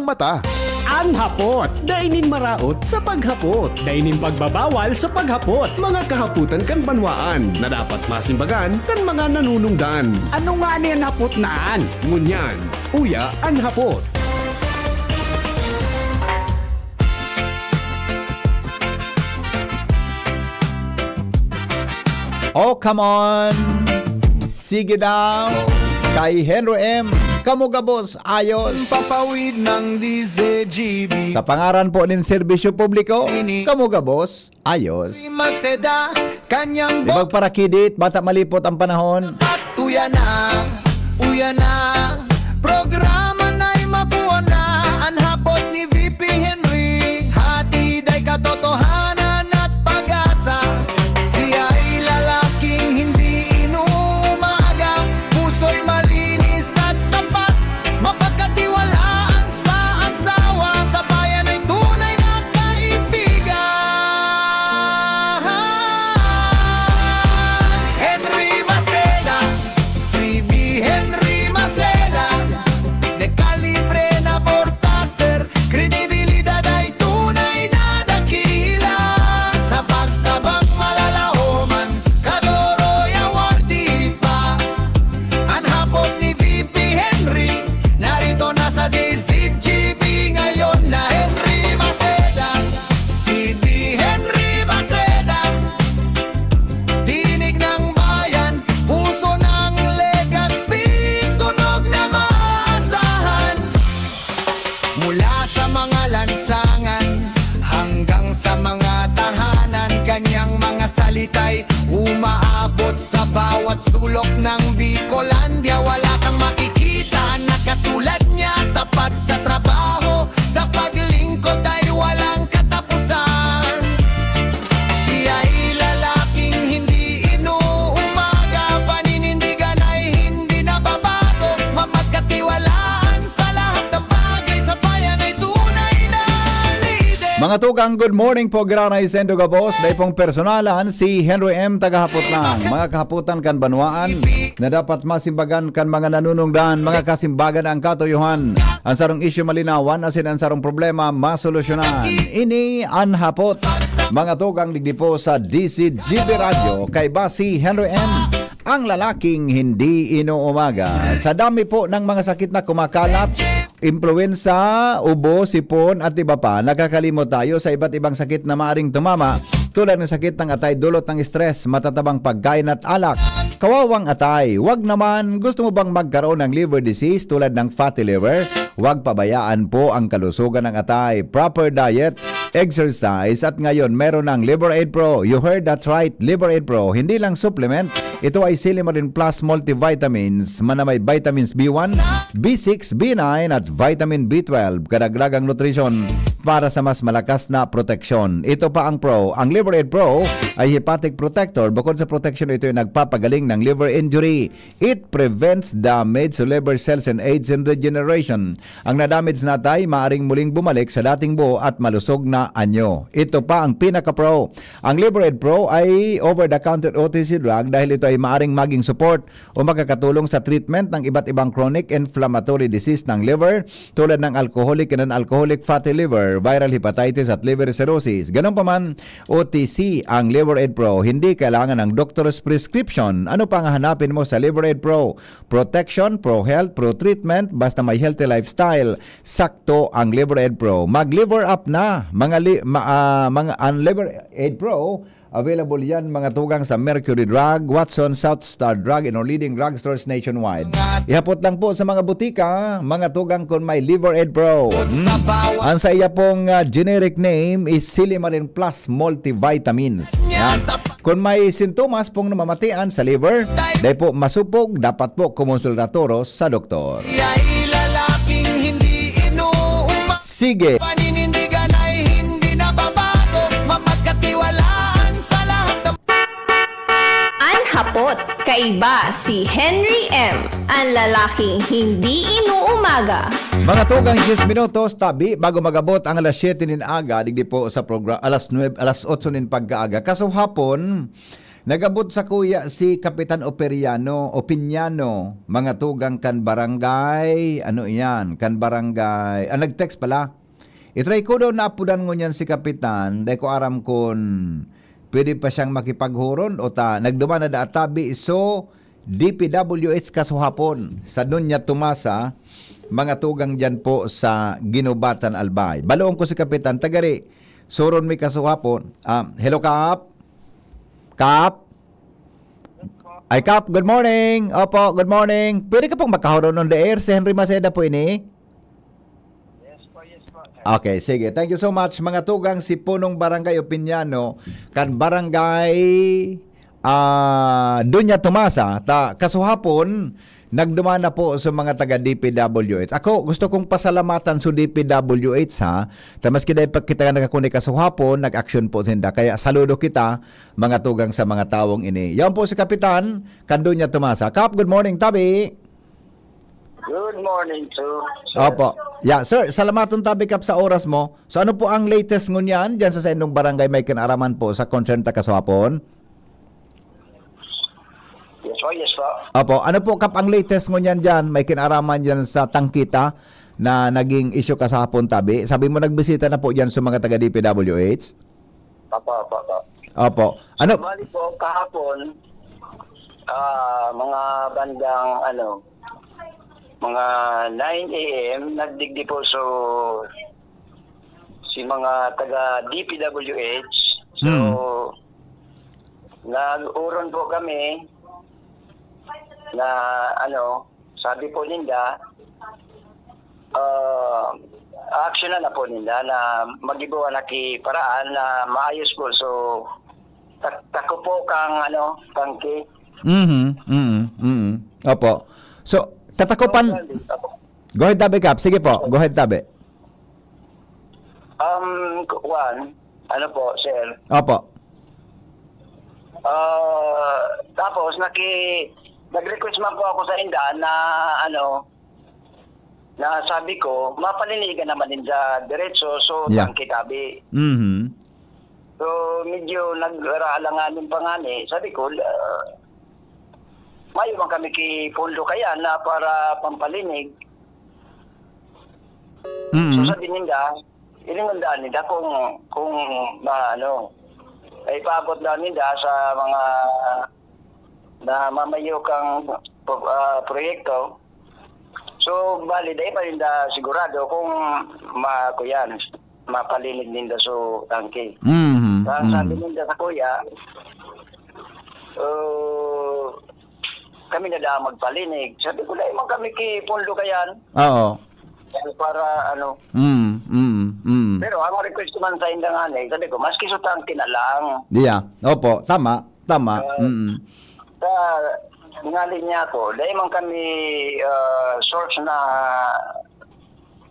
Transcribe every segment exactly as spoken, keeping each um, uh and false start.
mata. An hapot. Dai nin maraot sa paghapot. Dai nin pagbabawal sa paghapot. Mga kahapotan kan banwaan na dapat masimbagan kan mga nanunungdan. Ano ngani an hapot na an? Ngunyan, uya an hapot. Oh, come on! Sige daw! Kay Henry M. Kamo gabos, ayos! Papawid ng D Z G B. Sa pangaran po nin serbisyo publiko, Ini- kamo gabos, ayos! Maseda, kanyang Di magparakidit, bata malipot ang panahon. Uya na, uya na. Programa na'y mabuo na. An hapot ni V P Henry. Hatid ay katotohanan at pag-asa. Siya'y lalaking hindi inuumaga. Puso'y malinis at tapat. Mapagkatiwalaan sa asawa. Sa bayan ay tunay na kaibigan. Henry Maceda, Freebie Henry Maceda, de kalibre na broadcaster, kredibilidad ay tunay na dakila. Sa pagtabang malalahoman, Kadoroy Awardee pa. An hapot ni V P Henry, narito na sa D Z G B ngayon na Henry Maceda. V P Henry Maceda, tinig ng bayan, puso ng Legazpi, tunog na maasahan. Mula sa mga lansangan hanggang sa mga tahanan, kanyang mga salita'y umaabot sa bawat sulok ng Bicolandia. Wala kang makikita na katulad niya, tapat sa trabaho, sa paglingkod ay walang katapusan. Siya'y lalaking hindi inuumaga, paninindigan ay hindi nababago, mapagkatiwalaan sa lahat ng bagay, sa bayan ay tunay na lider. Mga tugang, good morning po, Granay Sendo Gabos. Dai pong personalan, si Henry M. Tagahapot lang. Mga kahapotan kan banwaan na dapat masimbagan kan mga nanunungdan, mga kasimbagan ang katuyohan. An sarong isyu malinawan, asin an sarong problema masolusyonan. Ini an hapot. Mga tugang, digdi po sa D Z G B Radyo, kaiba si Henry M, ang lalaking hindi inuumaga. Sa dami po ng mga sakit na kumakalat, impluwensa, ubo, sipon, at iba pa, nakakalimot tayo sa iba't ibang sakit na maaring tumama, tulad ng sakit ng atay dulot ng stress, matatabang pagkain at alak, kawawang atay. Wag naman, gusto mo bang magkaroon ng liver disease tulad ng fatty liver? Wag pabayaan po ang kalusugan ng atay. Proper diet, exercise, at ngayon meron ng Liver Aid Pro. You heard that right, Liver Aid Pro. Hindi lang supplement, ito ay Silimarin Plus multivitamins, mana may vitamins B one, B six, B nine, at vitamin B twelve. Kadagdagang nutrisyon para sa mas malakas na proteksyon. Ito pa ang Pro. Ang Liver Aid Pro ay hepatic protector. Bukod sa proteksyon, ito ay nagpapagaling ng liver injury. It prevents damage to liver cells and aids in regeneration. Ang na-damage na atay maaring muling bumalik sa dating buo at malusog na anyo. Ito pa ang pinaka-pro. Ang Liver Aid Pro ay over-the-counter O T C drug dahil ito ay maaring maging support o makakatulong sa treatment ng iba't ibang chronic inflammatory disease ng liver, tulad ng alcoholic and non-alcoholic fatty liver, viral hepatitis at liver cirrhosis. Ganun pa man, O T C ang Liver Aid Pro. Hindi kailangan ng doctor's prescription. Ano pa ang hahanapin mo sa Liver Aid Pro? Protection, pro-health, pro-treatment, basta may healthy lifestyle, sakto ang Liver Aid Pro. Mag-Liver Up na, mga li-, ma-, ah, mga, ang Liver Aid Pro, available yan, mga tugang, sa Mercury Drug, Watson, South Star Drug, and or leading drugstores nationwide. Ihapot lang po sa mga butika, mga tugang, kun may Liver Aid Pro. Hmm? Ang sa iya pong, ah, generic name is Silimarin Plus Multivitamins. Yan. Kun may sintomas pong namamatian sa liver, dai po masupog, dapat po kumonsulta toros sa doktor. Ay lalaking hindi inuuma. Sige. Paninindigan ay hindi nababago. Mapagkatiwalaan sa lahat ng An hapot, kaiba si Henry M, an lalaking hindi inuumaga. Mga tugang, diyes minutos tabi bago magabot ang alas siyete nin aga, digdi po sa progra-, alas nuwebe, alas otso nin pagkaaga. Kaso hapon, Nagabot sakuya si Kapitan Operiano, Opiniano, mga tugang kan barangay, ano iyan, kan barangay, ah, nag-text pala. I-try ko daw na apodan ngunyan si Kapitan, dai ko aram kun pwede pa siyang makipaghuron o ta, nagduman na da tabi, so, D P W H kasuhapon sa Doña Tomasa, mga tugang diyan po sa Guinobatan, Albay. Baloon ko si Kapitan, tagari, suron mi kasuhapon. Ah, hello, Kap? Kap? Ay, Kap, good morning. Opo, good morning. Pwede ka pong makahuron on the air? Si Henry Maceda po ini. Yes po, yes po. Okay, sige. Thank you so much, mga tugang, si Punong Barangay Opiniano, kan Barangay, ah, Doña Tomasa, ta kasuhapon, nagduman na po sa mga taga D P W H. Ako, gusto kong pasalamatan sa D P W H, ha. Ta maski dai pa kita nagkakuni kasuhapon, nag-aksyon po sinda. Kaya saludo kita, mga tugang, sa mga tawong ini. Yan po si Kapitan, kan Doña Tomasa. Kap, good morning, tabi. Good morning, sir. Opo. Yeah, sir, salamaton tabi, Kap, sa oras mo. So, ano po ang latest ngunyan diyan sa saindong barangay may kinaraman po sa concern ta kasuhapon? Yes po, yes po. Opo. Ano po, Kap, ang latest ngunyan diyan? May kinaraman diyan sa tangkita na naging issue kasahapon, tabi? Sabi mo, nagbisita na po diyan sa mga taga D P W H? Opo, opo, opo. Opo. Ano? Bali po, kahapon, ah, mga bandang, ano, mga nine a m, nagdigdi po so, si mga taga D P W H. So, Hmm. nag-uron po kami na, ano, sabi po ninda, ah, aksyonan na po ninda na magibo na ki paraan na maayos po. So, tak-, tako po kang, ano, tangke. Mhm, mhm, mhm. Opo. So, tatakopan. Opo. Go ahead, tabi, Kap. Sige po, go ahead, tabi. Um, kuwan, ano po, sir? Opo. Ah, tapos, naki-, nag-request man po ako sa inda na, ano, na sabi ko, mapalinigan naman din sa diretso, so, Yeah. tangke tabi. Mhm. So, medyo nag-aalanganin pa nga ni, sabi ko, ah, mayo man kami ki pondo kaya na para pampalinig. Mhm. So, sabi ninda, ilingon daan ninda kung, kung ma-, ano, ipaabot daan ninda sa mga namamayo kang, ah, proyekto. So, bali, dai pa ninda sigurado kung ma-, kuyan, mapalinig ninda so tangke. Mhm, Sa sabi mhm. ninda sa kuya, "Oh, kami na lang magpalinig." Sabi ko, "Dai man kami ki pondo kayan." Oo. Para ano. Mm, mm, mm. Pero ang request ko man sa inda nga ni, sabi ko, "Maski so tangke na lang." Yeah. Opo, tama, tama. Ah, Mm. sa, nga linya ko, dai man kami, ah, source na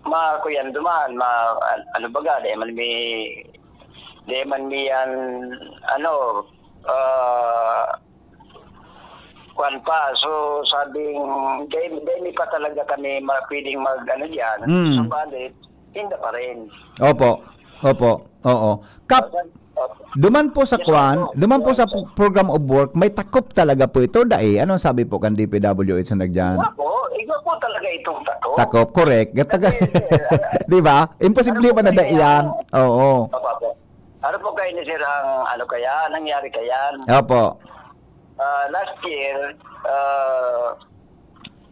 ma-, kuyan duman, ma-, an-, ano baga, dai man mi, dai man mi yan, ano, ah, kwan pa. So, sabing, dai, dai mi pa talaga kami ma-, pwedeng mag-, ano diyan. Mm. Subalit, tinda pa rin. Opo. Opo. Oo. Kap, Opo. duman po sa Yes, kwan, opo. duman po sa Yes, sir. pro-, program of work, may takop talaga po ito, dai? Anong sabi po kan D P W H na nagdiyan? Igwa po. Igwa po talaga itong takop. Takop, correct. Gataga-, Kasi, sir, ano, Di ba? Imposible ano po pa na kaya dai yan. Oo. Opo, opo. Ano po kayo ni sir ang ano kaya, nangyari kaya? Opo. Ah, last year, ah,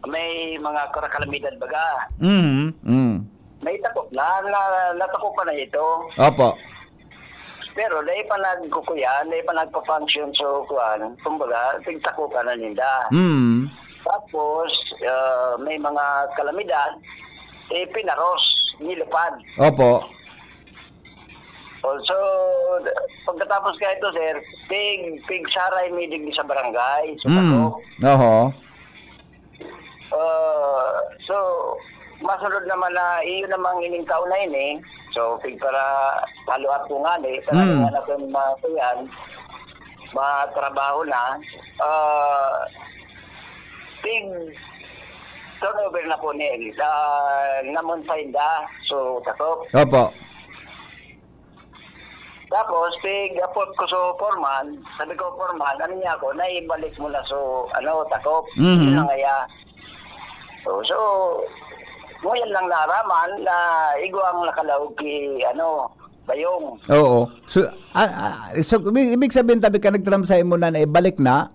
may mga kara-, kalamidad baga. Mhm, mm. May takop na, na, natakopan na ito. Opo. Pero dai pa nagkukuyan, dai pa nagpa-function, so, kuwan, kumbaga, pigtakopan na ninda. Mm. Tapos, ah, may mga kalamidad, eh, pinaros, nilupad. Opo. Also, pagkatapos ka ito, sir, pig-, pigsaray mi digdi sa barangay, sa Mm. Takop. Oho. Ah, so, masunod naman na iyo namang ining taon na ini. So, pigpara follow up ko nga ni, sa Mm. nga na kung mga kuyan, matrabaho na. Ah, pig turnover na po ni, ah, namon sa inda. So, Takop. Opo. Tapos, pig-apot ko sa foreman, sabi ko, "Foreman, ano niya ako, naibalik mo na so, ano, takop." Mhm. Yun lang kaya. So, so, mo yan lang naaraman na igwa ang nakalaog ki, ano, Bayong. Oo. So, ah, ah, so, ibig, ibig sabihin, tabi ka nagtaram sa imo na naibalik na,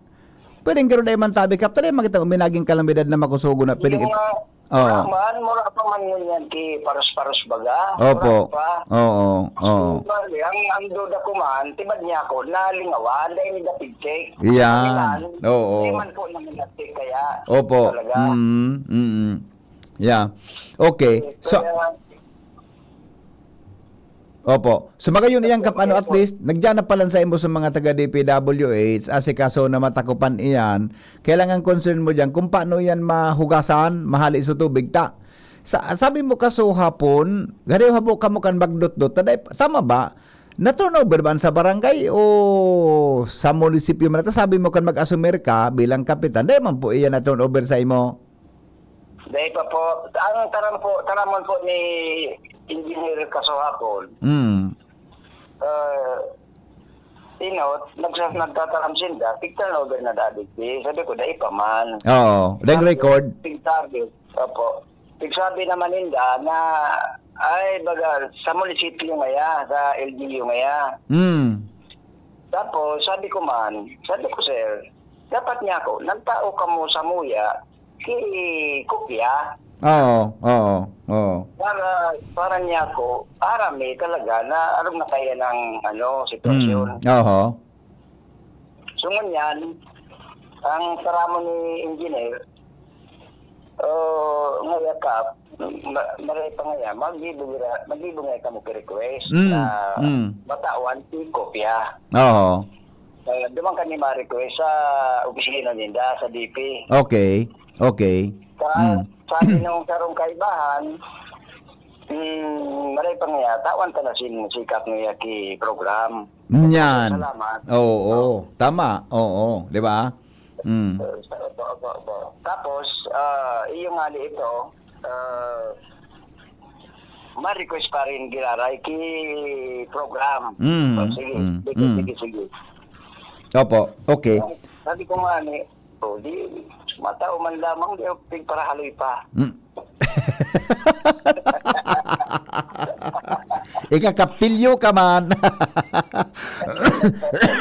pwedeng garo na man tabi ka, talay makita mo, may naging kalamidad na makusugo na, pwedeng Yung, it-, ah, Oo. ah, man, mura pa man ngunyan ki paros-paros baga. Opo. Mura pa. Oo, oo. So, bali, ang, ang duda ko man, tibad niya ako, nalingawan, dahil ni dapig check. Iyan. Kailan? Oo. Di man po naman na-check kaya. Opo. Talaga. Mm, mm. Yeah. Okay. So, Kaya, Opo. So, magayon iyan, Kap, ano, at least, nagdiyan na palan sa imo sa mga taga D P W H, asikaso na matakupan iyan. Kailangan concern mo diyan kung paano iyan mahugasan, mahali sa tubig ta. Sa, sabi mo, kaso hapon, gari habo kamo kan magdotdot. Taday, tama ba? Na-turnover ba sa barangay o sa munisipyo man? Ta sabi mo, kan mag-asumir ka bilang kapitan, dai man po iyan na-turnover sa imo? Dai pa po. Ang taram po, taramon po ni Engineer Kaso hapon. Mm. Ah, inot, nagsa-, nagtataram sinda, pig-turnover na dati. Sabi ko, "Dai pa man." Oo. Dai Sabi, record? Pigsabi, opo. Pigsabi naman ninda na, ay, baga, sa munisipyo ngaya, sa L G U ngaya. Mm. Tapos, sabi ko man, sabi ko, "Sir, dapat nga ako, nagtao kamo sa muya, ki kopya." Oo, oo, oo. Para, para niya ako, aram eh, talaga na arog na kaya ng, ano, sitwasyon. Mm, oho. So, ngunyan, ang taramo ni engineer, oh, ngaya ka, ma-, maray pa ngaya, mag-ibong ira-, mag-ibong ngaya kamo ki request Mm, na mm. matawan ki kopya. Oo. Ah, duman kami ma-request sa opisina ninda, sa D P. Okay, okay. Sa, Mm. sabi nung sarong kaibahan, hmm, maray pa ngaya, tawan ta na sin-, sikap ngaya ki program. Nyan. Salamat. Oo, oo. Tama, oo. Di ba? Mm. Opo, opo, opo. Tapos, ah, iyo nga di ito, ah, ma-request pa rin giraray ki program. Mm, Oh, sige, mm, sige, mm. sige, sige. Opo, okay. Sabi ko nga ni, "Oh, di, matao man lamang, di ako pigparahaloy pa." Mm. Ikakapilyo ka man.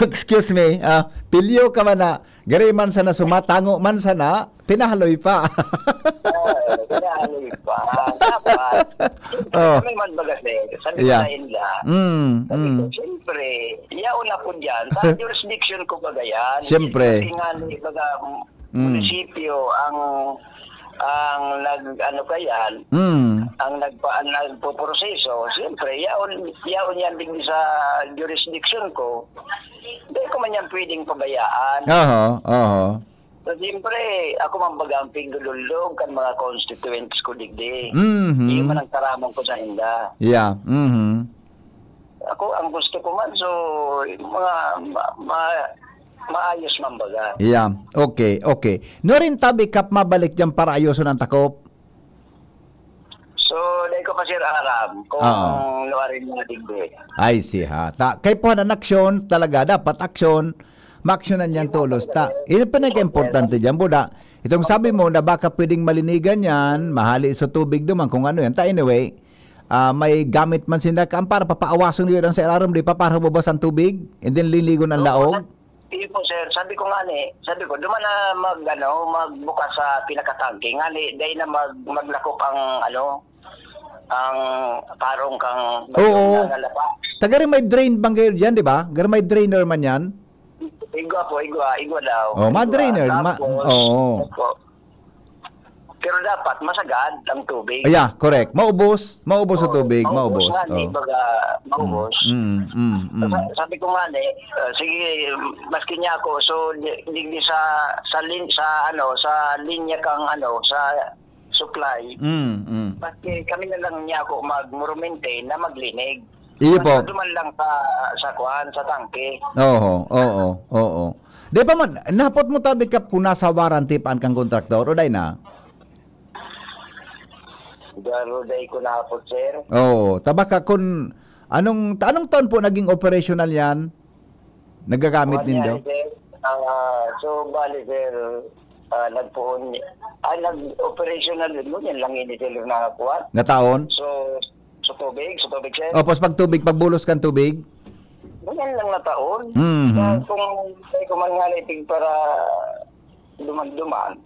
Excuse me, ah, pilyo ka man na, gari man sana sumatango man sana, pinahaloy pa. Oo, pinahaloy pa. Dapat. Oh. Kami man baga, sir. Sabi ko Yeah. sa inda, Mm, sabi ko, mm. "Siyempre, yaon ako dyan. Sa jurisdiction ko baga yan." Siyempre. Kasi nga, baga, Mm. munisipyo ang, ang nag-, ano kayan, Mm. ang nagpa-, ang nagpoproseso. Siyempre, yaon, yaon yan digdi sa jurisdiction ko. Hindi ko man yan pwedeng pabayaan. Aha, aha. So, siyempre, ako man baga ang pigdudulog kan mga constituents ko digdi. Mhm. Iyo man ang taramon ko sa inda. Yeah. Mhm. Ako, ang gusto ko man, so, mga ma-, ma-, maayos man baga. Yeah. Okay, okay. Nuarin tabi, Kap, mabalik dyan para ayoson ang takop? So, dai ko pa, sir, aram kung Oo. nuarin mga digdi. Ay, siya. Ta, kay po na aksyon, talaga, dapat aksyon, maaksyonan niyan Hindi po tolos. Ta, talaga. Yun ang pinaka-importante dyan, Buda. Itong sabi mo na baka pwedeng malinigan yan, mahali sa tubig naman, kung ano yan. Ta, anyway, ah, may gamit man sinda ka, para papaawason yun ang sa ilarom, di pa, para humubas ang tubig, and then linigon ang Oo, laog. sir. Iyo po, sir. Sabi ko nga ni, sabi ko, duman na mag, ano, magbukas sa pinakatangke. Nga ni, dai na mag, maglakop ang, ano, ang karong kang Oo. na, na lapa. Taga rin may drain bang kayo dyan, di ba? Garo may drainer man yan? Igwa po, igwa, igwa daw. Oh, Igwa. ma-drainer, ma-, Tapos, oo. opo. Pero dapat masagad ang tubig. Yeah, correct. Maubos, maubos sa Oo, tubig, maubos maubos. nga, di Oo. baga, maubos. Mm, mm, mm. Sa-, sabi ko nga ni, ah, sige, maski niya ako, so, di, digdi sa, sa lin-, sa, ano, sa linya kang, ano, sa supply, Mm, mm. maski kami na lang niya ako mag-maintain na maglinig. Iyo po. Mas duman lang sa, sa kuwan, sa tangke. Oo, oo, oo. Di pa man, nahapot mo tabi, Kap, kung nasa warranty pa an kang kontraktor, o dai na? Garo dai ko nahapot, sir. Oo, tabaka kun, Anong, anong taon po naging operational yan? Nagagamit One nindo? Year, sir. Ah, so, bali, sir, ah, nagpoon, ah, nag-operational din mo, yan lang ini, sir, na kuwan. Na taon? So, so tubig, so tubig, sir. Opo, sa pagtubig, pagbulos kan tubig? Ganyan lang na taon. Mhm. Sa, kung, kung man nga na itig para duman-duman,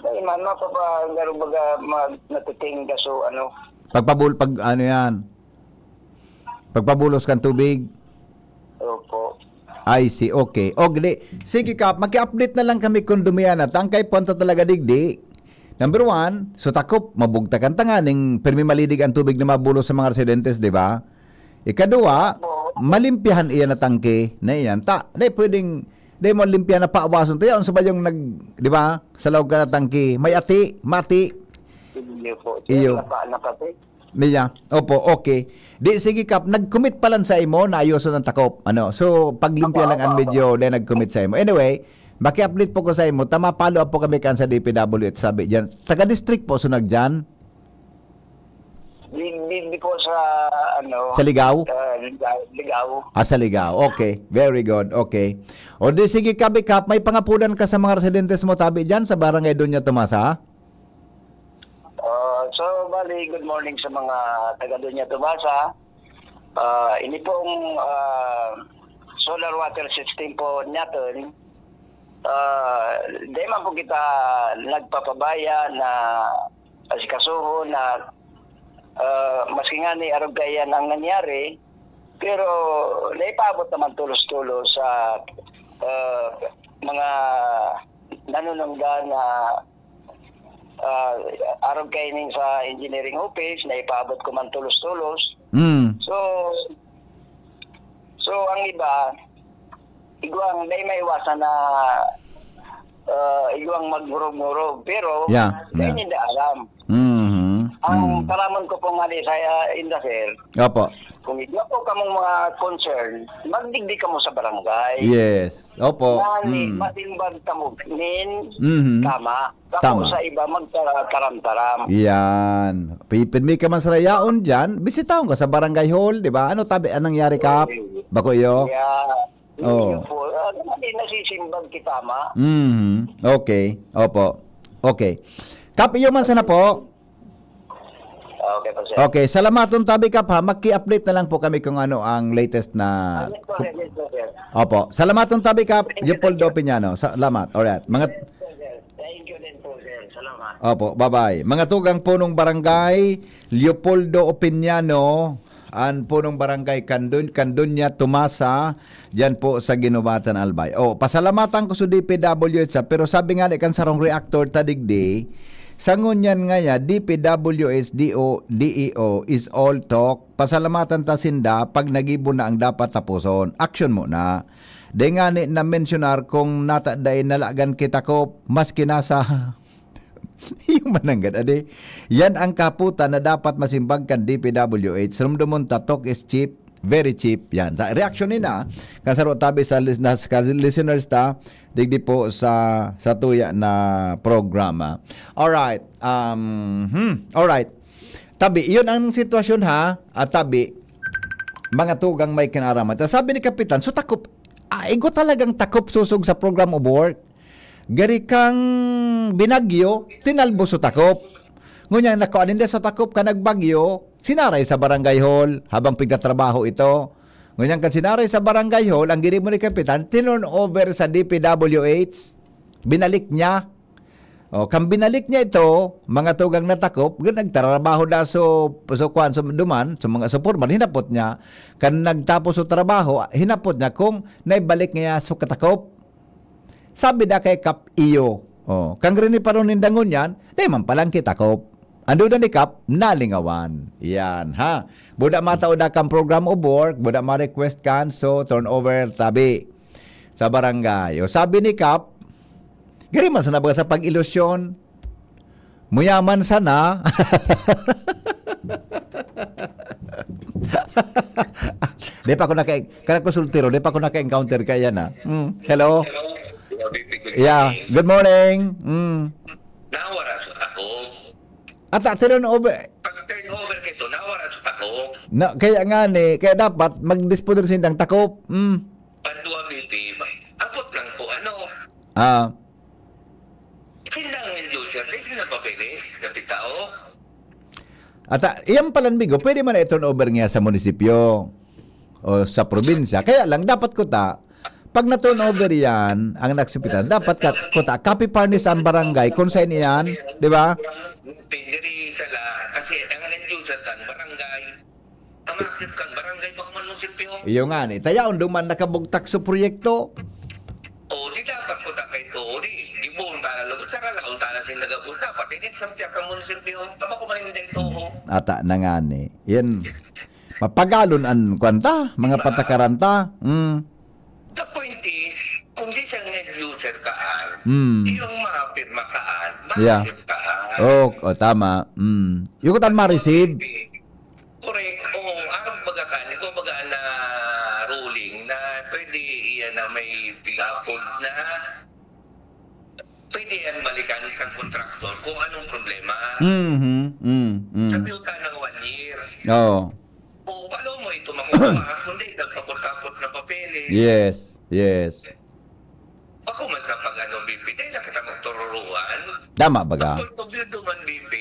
dahil man, mapapa-, garo baga, mag-, natitingga, so, ano. Pagpabul-, pag, ano yan? Pagpabulos kan tubig? Opo. I see, okay. O, di, sige, Kap, maki-update na lang kami kung dumiyan na. Tangkay punta talaga digdi. Number one, so takop, mabugtakan ta nga ning pirmi malidig ang tubig na mabulos sa mga residentes, di ba? Ikaduwa, Opo. malimpyahan iyan na tangke na iyan. Ta, di pwedeng, di mo limpyahan na paawason. Tayo, sa bayong nag, di ba? Sa laog ka na tangke, may ati, mati. Hindi po. Iyo. Napa-, napatay. Niya. Opo, okay. Di, sige, Kap, nag-commit pa lang sa imo na ayoson ang takop. Ano? So, paglimpya Opo, lang ang opo, medyo, opo. then nag-commit sa imo. Anyway, maki-update po ko sa imo. Tama, follow up po kami kan sa D P W H, sabi diyan. Taga-district po, sunag diyan? Di, di, di po sa, ano, Sa Ligao? ah, Ligao, Ligao. Ah, sa Ligao. Okay. Very good. Okay. O di, sige, Kabi Kap, may pangapulan ka sa mga residentes mo, tabi diyan sa Barangay Doña Tomasa? Ah, so, bali, good morning sa mga taga Doña Tomasa. Ah, ini pong, ah, solar water system po natin, ah, di man po kita nagpapabaya na asikasuhon na, ah, maski nga ni arog kaiyan ang nangyari, pero naipaabot naman tulos-tulos sa, ah, mga nanunungdan na, ah, arog kaining sa engineering office, naipaabot ko man tulos-tulos. Mm. So, so, ang iba, igwang, dai maiwasan na, ah, igwang magmurog-murog. Pero, Yeah, dai yeah. ninda alam. Mhm. Ang Mm. kalamon ko pong hali sa, ah, inda, sir, Opo. kung igwa po kamong mga concern, magdigdi kamo sa barangay. Yes. Opo. Nani, Mm. masimbag kamo nin Mhm. tama. Bako Tama. sa iba magtaram-taram. Yan. Pi-, pirmi ka man sa rayaon dyan, bisitahon ka sa barangay hall, di ba? Ano tabi, anong nangyari, Kap? Bako iyo? Yeah. Oo. Iyo po. Ah, hindi nasisimbag kita, ma. Mhm. Okay. Opo. Okay. Kap, iyo man sana po. Okay po, sir. Okay. Salamaton tabi, Kap, ha. Maki-update na lang po kami kung ano ang latest na Yes po, sir. Yes po, sir. Opo. Salamaton tabi, Kap. Thank you, Leopoldo thank you. Opiniano. Salamat. Alright. Mga Yes po, sir. Thank you din po, sir. Salamat. Opo, bye-bye. Mga tugang punong barangay, Leopoldo Opiniano, an punong barangay Candon-, Candonia Tomasa, diyan po sa Guinobatan, Albay. Oh, pasalamatan ko sa D P W H, ah, pero sabi nga ni kan sarong reactor ta digdi, sa ngunyan nga ya, D P W H, D O, D E O is all talk. Pasalamatan ta sinda pag nagibo na ang dapat tapuson. Action mo na. Di nga ni na-mensionar kung nata dai nalagan kita ko, maski nasa Yung mananggad, ade. Yan ang kaputan na dapat masimbag kan D P W H. Rumdomon ta, talk is cheap, very cheap. Yan. Sa reaksyon nina, kasaro tabi sa lis-, nas-, ka-, listeners ta, digdi po sa, sa tuya na programa. Alright. Um, hmm. Alright. Tabi, yun ang sitwasyon ha. At tabi, mga tugang may kinaraman. Ta sabi ni Kapitan, so takop, ah, igo talagang takop susog sa program of work. Gari kang binagyo, tinalbos sa takop. Ngunyan, nakuha ninda sa takop ka nagbagyo, sinaray sa barangay hall habang pigtatrabaho ito. Ngunyan, kan sinaray sa barangay hall, ang ginibo ni Kapitan, tinurn over sa D P W H, binalik niya. O, kan binalik niya ito, mga tugang na takop, gan-, nagtrabaho na so, so, kwan, so, duman, so, mga, so, formal, hinapot niya. Kan nagtapos so trabaho, hinapot niya kung naibalik niya so katakop. Sabi da kay Kap iyo. Oh, kang rini pa ron ninda ngunyan, di man palang kitakop. Ando na ni Kap, nalingawan. Yan, ha? Buda matao da kang program of work, buda ma-request kan, so turnover tabi sa barangay. O sabi ni Kap, gari man sa nabaga sa pag-ilusyon, muyaman sana. Di pa ako naka-, kaya ko soltero, di pa ako naka-encounter kaya na. Mm. Hello? Hello, B P, good Yeah, morning. Good morning. Mm. Nawara sa takop. Ata, turn over. Pag turn over ka ito, nawara sa takop. Na, kaya nga ni, kaya dapat magdisponer sindang takop. Mm. Padua, B P, abot lang po, ano? Ah. Sindang industrial, di sila papeles, kapitao. At, ah, iyang palanbigo, pwede man na i-turnover niya sa munisipyo o sa probinsya. Kaya lang, dapat kuta, pag na-turnover yan, ang naksipitan, dapat ka, kuta, copy furnish ang barangay, kung saan yan, di ba? Diri sa la, kasi ang industrial tan, barangay. Ang accept kan barangay, baka man munisipyo. Iyo nga ni, tayaon duman nakabugtak sa proyekto. O, di dapat ko ta kay to, di, di buong tala lugod, sa ralaon tala sin nagabos, dapat, ini, sa tiyak ang munisipyo, tama ko man hindi ito, o. Ata na nga ni. Yan, mapagalon an, kwan ta, mga patakaran ta. Mm. The point is, kung di siya end user kaan, Mm. yung mga pirma kaan, Yeah. ma-accept kaan. Oh, oh, tama. Mm. Yung kutan ma-receive. Correct. Oo, arog baga kan, ikaw baga na ruling na pwede iyan na may pig-upload na pwede yan balikan kan kontraktor kung anong problema. Mhm, mm, mm. Sabi ko ka ng one year. Oo. O, paano mo ito makukuha? Kundi nagpapot-kapot na papeles. Yes, yes. Bako man sa pag-ano, B P, dahil na kita magtururuan. Tama baga? Ang point of view duman, B P,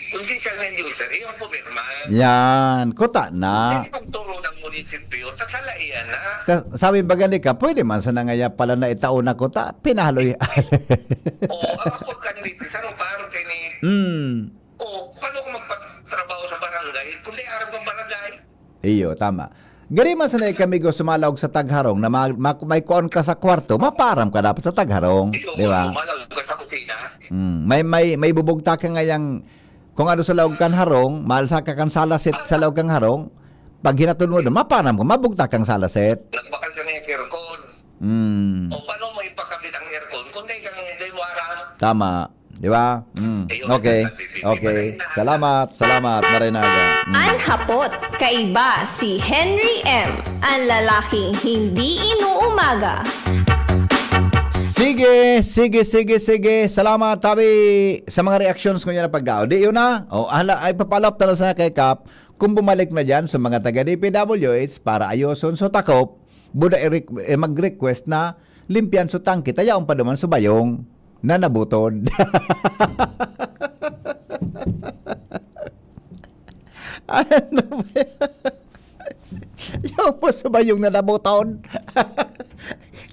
kung di siya nga user, iyong pumirma. Yan, kuta na. Dahil pagturo ng munisipyo, tasala iyan na. Ka-, sabi baga ni ka, pwede man sa nangaya pala na itao na kuta, pinahaloy. Oo, ang ako kan B P, sa ruparo kay ni Hmm. O, paano ko magpatrabaho sa barangay? Kung di aram kong barangay. Iyo, tama. Gari man sanay kami go sumalaog sa tagharong na ma-, ma-, may kuon ka sa kwarto, maparam ka dapat sa tagharong, Iyo, di ba? Malaog ka sa kusina. Mm, may, may, may bubugtak ka ngayang, kung ano sa laog kan harong, maalsa ka kan salasit sa laog kan harong, pag hinatod mo doon, maparam ka, mabugtak kang salasit. Nagbakal ka ng aircon. Mm. O, paano mo ipakabit ang aircon? Kung di kang, di mo aram. Tama. Di ba? Mm. Ayun, Okay. sabi, Okay. Maray na. Salamat. Salamat, Maray na Aga. Mm. An hapot, kaiba si Henry M, an lalaking hindi inuumaga. Sige, sige, sige, sige. Salamat, tabi, sa mga reactions ko niya na pagkao. Di yun na. O, hala, ay papalap na lang sa kay Kap. Kung bumalik na dyan sa mga taga D P W H para ayoson sa takop, buda i-requ-, eh, mag-request na limpyan sa tangke, tayaon pa naman sa bayong na nabutod. Ano ba yan? Yaw mo sa bayong na nabutod.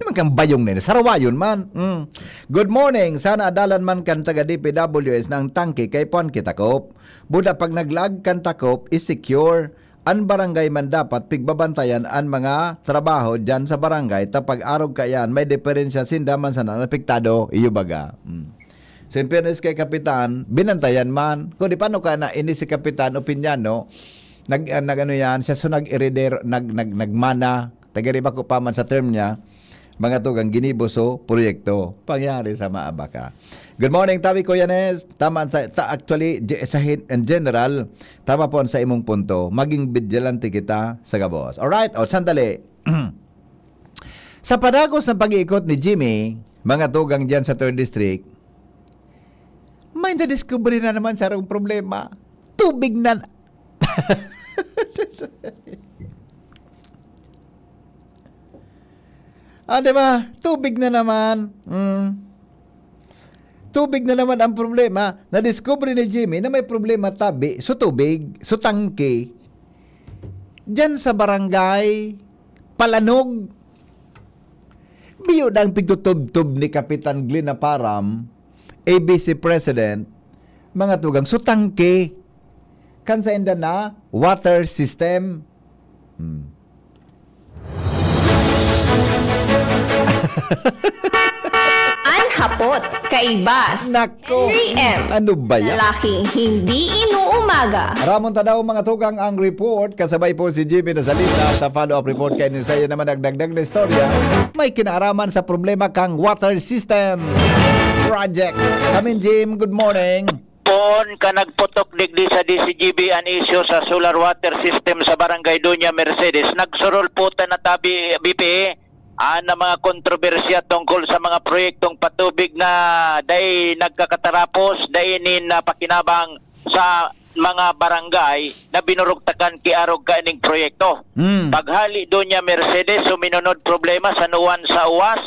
Naman kang bayong na yun. Sarawayon man. Mm. Good morning. Sana adalan man kan taga D P W S na ang tangke kay Puan Kitakop. Buda pag naglag kan takop, is secure. An barangay man dapat pigbabantayan an mga trabaho diyan sa barangay, ta pag arog kaiyan, may diferensya sinda man sana an apektado, iyo baga. Mm. So, in fairness kay Kapitan, binantayan man. Kung di, paano ka na ini si Kapitan Opiniano, nag-, ah, nag-ano yan, siya so nag-eredero, nag-, nag-, nagmana, taga-riba ko pa man sa term niya, mga tugang ginibo so proyekto. Pangyari sa Maabaka. Good morning, Tabi Kuya Nes. Tama sa, ta-, actually, ge-, sa hin-, in general, tama po ang sa imong punto. Maging vigilante kita sa gabos. Alright, o, sandali. Sa padagos ng pag-iikot ni Jimmy, mga tugang diyan sa third District, may nadiskubre na naman sarong problema. Tubig na. Ah, di ba? Tubig na naman. Mm. Tubig na naman ang problema. Nadiskubre ni Jimmy na may problema tabi. So, tubig. So, tangke. Diyan sa barangay, Palanog. Biyo na ang pigtutubtob ni Kapitan Glenn Aparam, A B C President, mga tugang. So, tangke. Kan sa inda na water system. Hmm. An hapot, kaibas. Nako. Henry M. Ano ba yan? Lalaking hindi inuumaga. Ramon Tadao, mga tugang, ang report. Kasabay po si Jimmy na salita sa follow-up report kay Nisaya naman nagdagdag na istorya. May kinaaraman sa problema kang water system project. Kamin Jim, good morning. Pon ka nagputok digdi sa D C G B an isyu sa solar water system sa Barangay Doña Mercedes. Nagsurulputan na tabi, B P, an mga kontrobersiya tungkol sa mga proyektong patubig na dai nagkakatarapos, dai nin, ah, pakinabang sa mga barangay na binurugtakan ki arog kaining proyekto. Mm. Paghali Doña Mercedes, suminunod problema sa Nuan sa Uwas,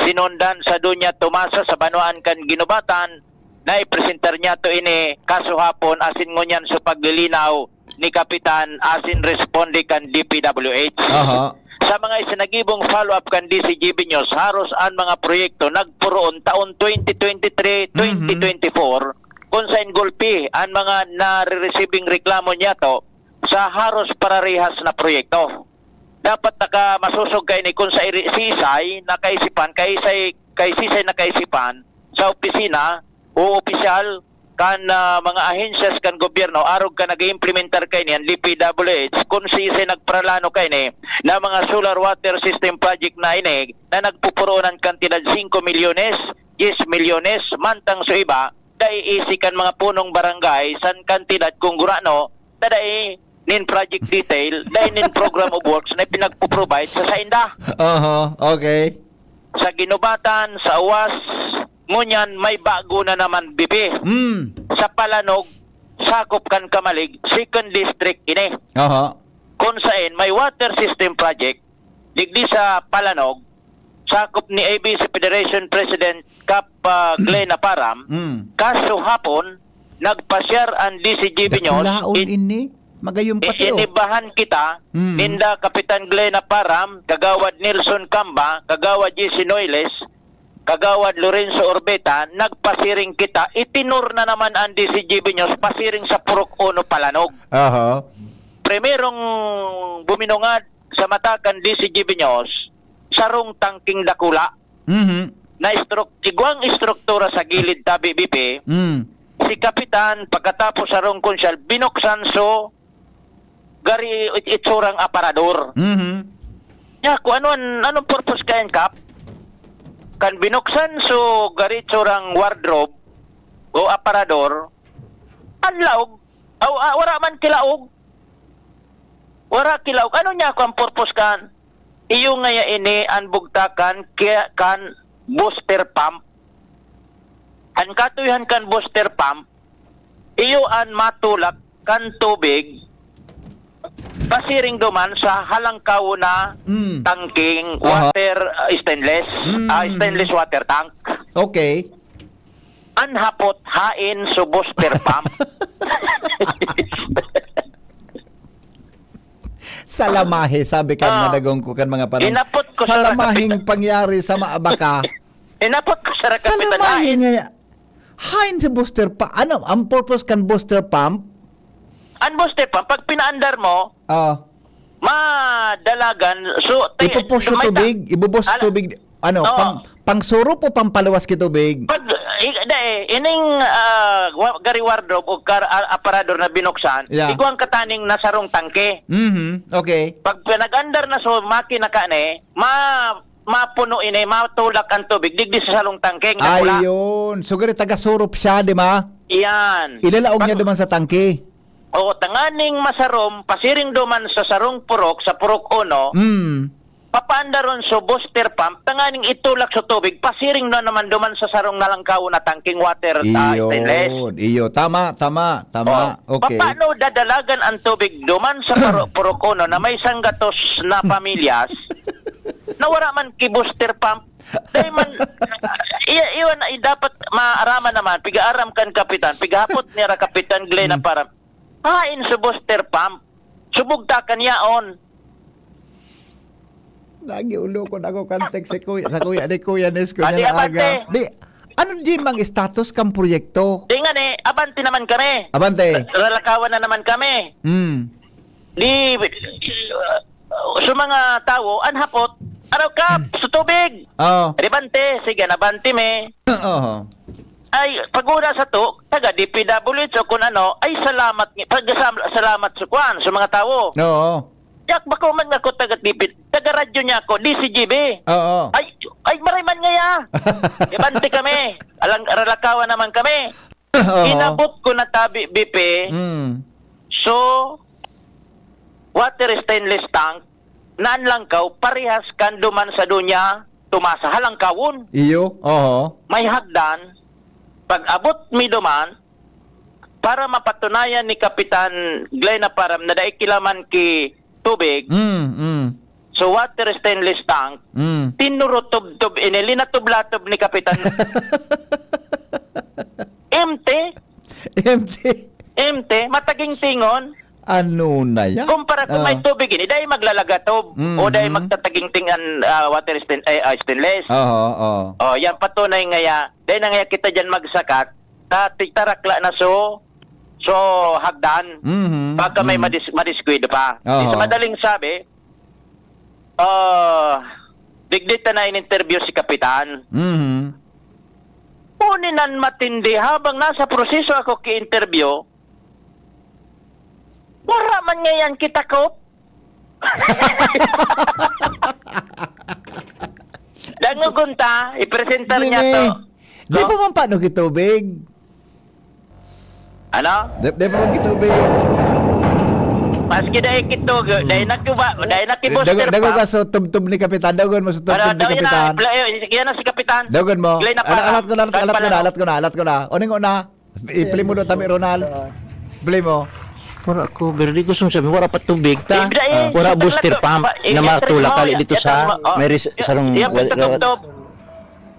sinundan sa Doña Tomasa sa banwaan kan Ginubatan, na ipresentar niya to ini kasuhapon asin ngunyan sa paglilinaw ni Kapitan asin responde kan D P W H. Aha. Sa mga isinagibong follow-up kan D C G B News, haros an mga proyekto nagpuroon taon twenty twenty-three, Mhm. twenty twenty-four, kung sain gulpi an mga nare-receiving reklamo niyato sa haros pararehas na proyekto. Dapat naka-, masosog kaini kung sa iri-, sisay na kaisipan, kaisay, kaisisay na kaisipan sa opisina o opisyal kan, ah, mga ahensyas kan gobyerno arog kan nag-iimplementar kaini an D P W H, kung sisay nagparalano kaini na mga solar water system project na ini na nagpupuroon an kantidad singko milyones, dyes milyones, mantang sa iba, dai isi kan mga punong barangay san kantidad kung gurano, ta dai nin project detail, dai nin program of works na pinagpo-provide sa sainda. Aha, okay. Sa Ginubatan, sa Uwas, ngunyan may bago na naman, B P. Mm. Sa Palanog, sakop kan Camalig, second district ini. Aha. Kung sain may water system project, digdi sa Palanog, sakop ni A B C Federation President Kap, ah, Glenn Aparam, Mm. kaso hapon, nagpasyar an D C G B News, Dakulaon in-, ini, magayong i-, pati, oh. inibahan kita, Mm. ninda Kapitan Glenn Aparam, Kagawad Nelson Camba, Kagawad J C Noiles, Kagawad Lorenzo Orbeta, nagpasiring kita, itinor na naman an D C G B News, pasiring sa Purok Uno, Palanog. Aha. Primerong buminungad sa mata kan D C G B News, sarong tangking dakula Mhm. na estruk-, igwang estruktura sa gilid tabi, B P. Mm. Si Kapitan, pagkatapos sarong kunsyal, binuksan so gari it-, itsurang aparador. Mhm. Nya, kung ano an, anong purpose kayan, Kap? Kan binuksan so gari itsurang wardrobe o aparador, an laog, aw, ah, wara man kilaog. Wara kilaog. Ano niya kung purpose kan? Iyo ngaya ini an bugtakan kaya kan booster pump. An katuyohan kan booster pump, iyo an matulak kan tubig pasiring duman sa halangkaw na Mm. tangking Aha. water, ah, stainless, Mm, ah, mm, stainless mm. water tank. Okay. An hapot, hain so booster pump. Salamahe, sabi kan Ah. madagong ko kan mga panahon. Inapot ko sa Salamahing pangyari sa maabaka. Inapot ko sa Kapitan Salamahe Hain. nga, hain si booster pa-, ano, ang purpose kan booster pump? Ang booster pump, pag pinaandar mo, Ah. madalagan, so, te-, Ipupusyo may ta-, tubig, ibubos ala-, tubig, ano, Oo. pang, pangsurop o pampaluwas ki tubig? Pag, i-, da, eh, ining, ah, wa-, gari wardrobe o kar-, a-, aparador na binuksan, Yeah. igwang kataning nasarong tangke. Mhm, okay. Pag pinag-andar na so, makina ka ni, ma-, mapuno ini, matulak ang tubig, digdi sa sarong tangke, ang dakula. Ayun. So, gari taga-surop siya, di ba? Iyan. Ilalaog niya Pag duman sa tangke. Oo, tanganing masarom, pasiring duman sa sarong purok, sa purok uno, Mm. papaandaron so booster pump, tanganing itulak sa tubig, pasiring na naman duman sa sarong nalangkaw na tangking water, ah, Iyon. stainless. Iyo, tama, tama, tama. Oh, Okay. papaano dadalagan ang tubig duman sa puro-, purok uno na may sanggatos na pamilyas na wara man ki booster pump? Dahil man, iya, iwan, ay, dapat maaraman naman, piga-aram kan kapitan, pigahapot niya ra Kapitan Glenn na Hmm. parang, hain sa booster pump, subugta kan yaon. Lagi ulo ko na ako kan text si kuya, sa kuya ni Kuya Nes ko Ah, di, niya abante. aga. Di, ano di mang status kang proyekto? Di nga ni, abante naman kami. Abante. Ra-, ralakawan na naman kami. Hmm. Di, uh, sa mga tawo, an hapot, araw ka, Hmm. sa tubig. Oo. Di bante, sige, nabante me. Oo. Ay, pag-una sa to, taga D P W H o kung ano, ay, salamat ni-, pag-, salamat sa kwan, sa mga tawo. Oo. Yak, bako man nga ako taga T V, taga radyo niya ako, D C G B. Oo. Ay, ay, maray man ngaya. Ibante kami. Alang, ralakawan naman kami. Oo. Inabot ko na tabi, B P. Mm. So, water stainless tank, naan langkaw, parehas kan duman sa dunya, tumasa halangkawon. Iyo, oho. May hagdan, pag-abot mi duman, para mapatunayan ni Kapitan Glenn Aparam na dai kilaman ki tubig, Mm, mm, so water stainless tank, mm. Tinurutubtob ini, linatob-latob ni Kapitan. Empty. Empty. Empty, matagingtingon. Ano na yan? Kumpara kung may Ah. tubig ini, dai maglalagatob Mm, o dai mm. magtatagingting an, ah, water stain-, eh, ah, stainless. Oo, oo. Oh, yan patunay ngaya, dai na ngaya kita diyan magsakat, ta-, titarakla na so, so hagdan. Mhm, Baka may mhm. madis-, madiskwida pa. Di sa Oho. madaling sabi, ah, digdi ta na in-interview si Kapitan. Mhm. Uni nan matindi, habang nasa proseso ako ki-interview, wara man ngayan kitakop. Dangogon ta, ipresentar niya Jimmy, to. di Go. pa man paano kitubig? Ano? Di, di pa man kitubig. Maski dai kitog, dai nakiba, dai nakibuster Dago, dago pa. ka sa tubtub ni Kapitan. Dagon mo sa Ano, tubtub ni daw yun na, Kapitan. pla-, eh, yan na si Kapitan. Dagon mo. Glenn na Alat, para. alat ko na, alat, Glenn alat ko pala. na, alat ko na, alat ko na. Uning una. I-play mo do, tabi, Ronald. Play mo. Wala ko, pero di ko sum sabi, wala pa tubig ta. Hindi, eh. Ah. Wala Ito booster talaga, pump pa-, na i-, matulak i-, kali dito sa i-, may res-, i-, sarong i-, wa-, i-, wa-,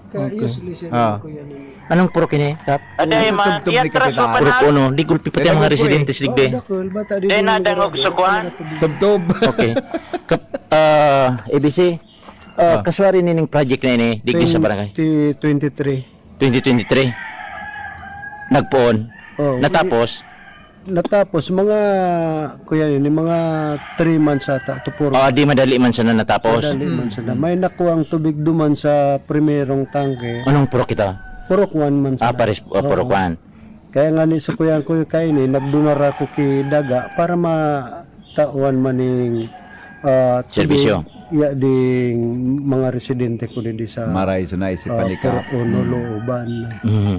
Kaya Okay. useless yan, Ah. ko yan, eh. Anong purok ini, Kap? Ano, Ano eh, sa ma-, tubtub ni i-atras mo Kapitan? pa Purok na. uno, di gulpi pati Kaya ang mga gulpi. residentes, digdi. Oh, dakul, bata, di Di mo na nagarabi. dangog sa kuwan. Wala tubig. Tubtub. Okay. Kap-, ah, A B C, ah, Ah. kaswari nining project na ini, digdi sa barangay? Twenty twenty-three. Twenty twenty-three. Nagpoon. Oh, Natapos? Natapos, mga, kuya, yun, yung mga three months ata, to four Ah, months. di madali man sana natapos. Madali man Mm, sana. mm. May nakuha ang tubig duman sa primerong tangke. Anong purok ito? Purok one man Ah, sana. pares-, ah, Oo. purok one. Kaya nga ni sa kuya ko yung kaini, nagdunar ako ki Daga para matawan maning, ah, tubig Serbisyo. ya ding mga residente ko di sa, Maray sa naisip ah, pa ni Kap. Purok Uno, Mm. Looban. Mhm.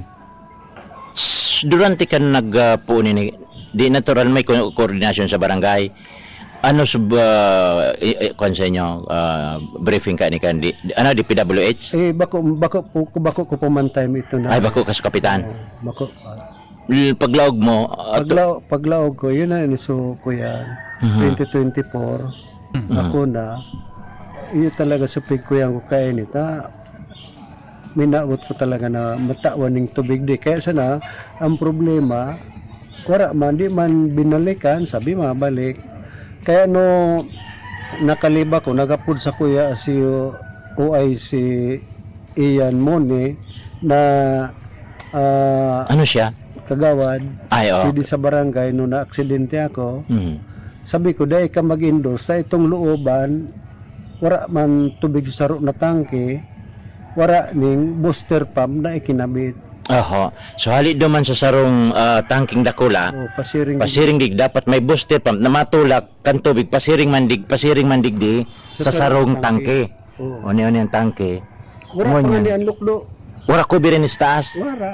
S-, durante ka nag, ah, puon ini, di natural may ko-, koordinasyon sa barangay. Ano sub-, ah, i-, i-, kuwan sa inyo, ah, briefing ka ni kan di, di, ano, D P W H? Eh, bako, bako po, bako ko pa man time ito na. Ay, bako ka sa kapitan. Oo, bako pa. L-, paglaog mo, ah, to- Pagla-, paglaog ko, yun na, so, kuya, Mhm. twenty twenty-four, Mhm. ako na, yun talaga sa pigkuyan ko kaya nita. Minaot ko talaga na matawan ning tubig di. Kaya sana, ang problema, wala man, di man binalikan, sabi mabalik. Kaya no, nakaliba ko, nagapod sa kuya si O I C Ian Mone na, ah, Ano siya? kagawad, Ay, oo. pwede sa barangay, no naaksidente ako. Mm. Sabi ko, "Dai ka mag-endorse sa itong looban, wara man tubig sa saro na tangke, wara ning booster pump na ikinabit." Oho. So, hali duman sa sarong, ah, tangking dakula, Oh, pasiring pasiring dig, dapat may booster pump na matulak kan tubig, pasiring man dig, pasiring man digdi Sa sa sarong sarong tangke. tangke. Oo. Oni-oni ang tangke. Wala pa Ngunyan. nga ni ang lukdo. Wala ko birin sa taas. Wala.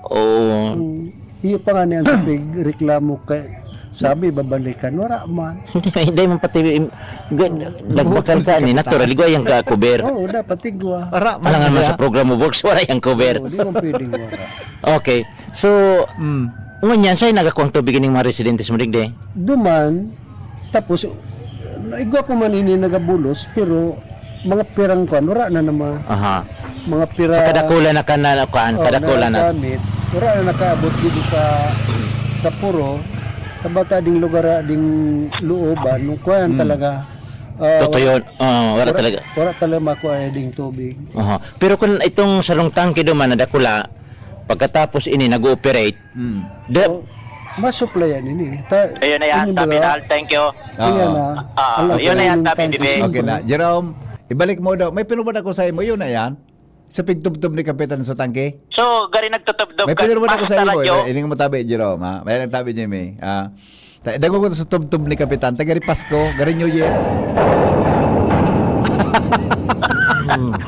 Oo. Mm. Iyo pa nga ni ang tubig reklamo kay sabi babalikan, wala man. Hindi man pati im-, ga-, nagbakal ka ni, natural, igwa yang ka cover. Oo, dapat igwa. Wala man Alangan man sa kaya. Program mo, Works, wala yang cover. Oo, di man pwedeng wala. Okay. So, Mm. ngunyan, sa'yo nagakuha ang tubig ning mga residentes mo, digdi? Duman, tapos, naigwa ko man ini nagabulos, pero mga pirang kwan, wala na naman. Aha. Mga pira Sa kadakula na ka na, kuan, Oo, kadakula na. nagamit. Wala na nakaabot dito sa, sa puro. Sa bata ding lugar, ah, ding looban, nung kuan Mm. talaga. Ah, Totoo yun. Ah, wala wala, talaga. wala talaga makuha ding tubig. Aha. Pero kung itong sarong tangke duman na dakula, pagkatapos ini nag-ooperate, Mm. The Oh, masuplayan ini. Ta-, Ayun na yan, ini, di ba? Terminal. Thank you. Ayan Oo. na. Ah, Ang yun na yan, tabi, tabi. Okay na. Jerome, ibalik mo daw. May pinubad ako sa imo. Yun na yan. Sa pigtubtob ni Kapitan sa tangke. So, gari nagtutubdob May ka. pinubad ako sa Basta imo. radyo. Iling mo tabi, Jerome, ha? May nagtabi, Jimmy. Ah, ta-, dango ko sa tubtob ni Kapitan. Tagari Pasko, gari New Year.